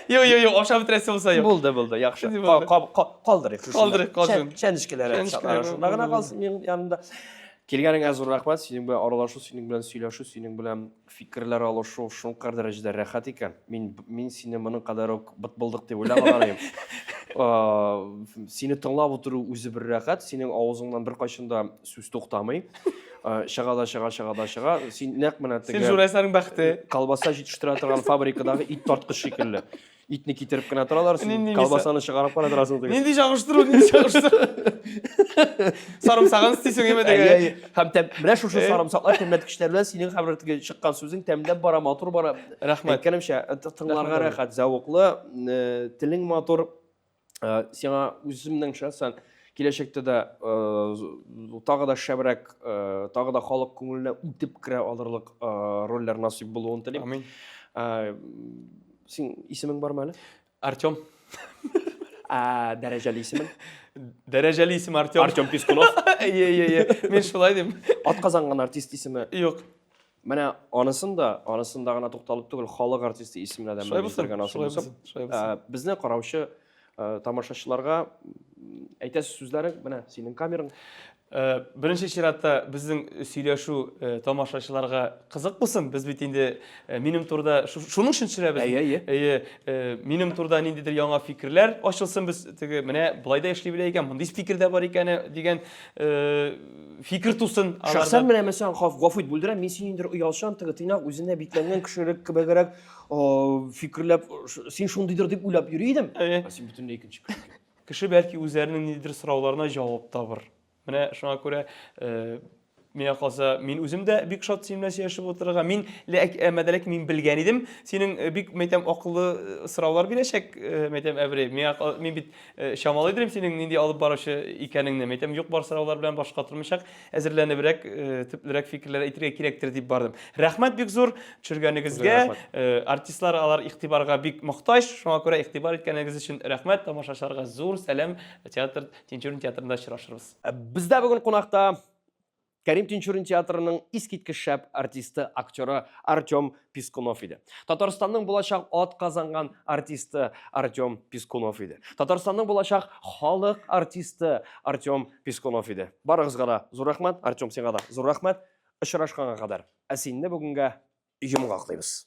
Юк, юк, юк, ашап бетерәсе булса юк. Булды, булды, яхшы. Калдырыйк. Калдырыйк, калсын. Чәнечкеләр, шунда гына калсын минем янымда. Килгәнеңә зур рәхмәт, синең белән аралашу, синең белән сөйләшү, синең белән фикерләр алышу шулкадәр дәрәҗәдә рәхәт икән. Мин мин сине моның кадәр үк бытбылдык дип уйламаган идем. Сине тыңлап утыру үзе бер рәхәт, синең авызыңнан беркайчан да сүз туктамый. Чыга да чыга, чыга да чыга. Син нәкъ менә теге Син журналистларның бәхете. Колбаса җитештерә торган фабрикадагы ит тарткыч шикелле. Итне китереп кенә торалар, син колбасаны чыгарып кына торасың теге. Нинди чагыштыру, нинди чагыштыру. Сарымсагын өстисең әйме теге. Һәм тәм, менә шушы сарымсаклар тәмләткечләр белән синең хәбәр теге чыккан сүзең тәмләп бара, матур бара. Рәхмәт. Әйткәнемчә, тыңларга рәхәт, зәвыклы, телең матур. Сиңа үземнең шәхсән киләчәктә дә тагы да шәбрәк, тагы да халык күңеленә үтеп керә алырлык рольләр насыйп булуын телим. Амин. Син исемең бармы әле? Артем. Ә дәрәҗәле исемең? Дәрәҗәле исем Артем. Артем Пискунов. Әйе, әйе, әйе. Мин шулай дим. Атказанган артист исеме. Юк. Менә анысын да, анысында гына тукталып түгел, халык артисты исеменә дә Шулай булсын, шулай булсын, шулай булсын. Безне караучы тамашачыларга әйтәсе сүзләрең, менә синең камераң. Беренче чиратта безнең сөйләшү тамашачыларга кызык булсын. Без бит инде минем турыда шуның өчен төшерәбез. Әйе, әйе. Әйе, минем турыда ниндидер яңа фикерләр ачылсын без теге менә болай да эшли белә икән, мондый фикер дә бар икән дигән фикер тусын. Шәхсән менә мәсәлән, гафу ит, бүлдерәм, мин синең инде оялчан, теге тыйнак, үзенә бикләнгән кешелек кебегрәк фикерләп, син шундыйдыр дип уйлап йөри идем. Ә син бөтенләй икенче кеше икән. Кеше бәлки үзләренең ниндидер сорауларына җавап табыр. Менә шуңа күрә миңа калса, мин үзем дә бик шат синең белән сөйләшеп утырырга. Мин әмма дә ләкин мин белгән идем, синең бик, мәйтәм, акыллы сораулар бирәчәк, мәйтәм, Әбри. Миңа мин бит чамалый идем синең нинди алып баручы икәнеңне. Мәйтәм, юк бар сораулар белән башка тормыйчак, әзерләнебрәк, төплерәк фикерләр әйтергә кирәктер дип бардым. Рәхмәт бик зур төшергәнегезгә. Артистлар алар игътибарга бик мохтаҗ, шуңа күрә игътибар иткәнегез өчен рәхмәт. Тамашачыларга зур сәлам. Театр, Тинчурин театрында очрашырбыз. Бездә бүген кунакта Кәрим Тинчурин театрының искиткеч шәп артисты, актеры Артем Пискунов иде. Татарстанның булачак ат казанган артисты Артем Пискунов иде. Татарстанның булачак халык артисты Артем Пискунов иде. Барыгызга да зур рәхмәт, Артем, сиңа да зур рәхмәт. Очрашканга кадәр. Ә синне бүгенгә йомгаклыйбыз.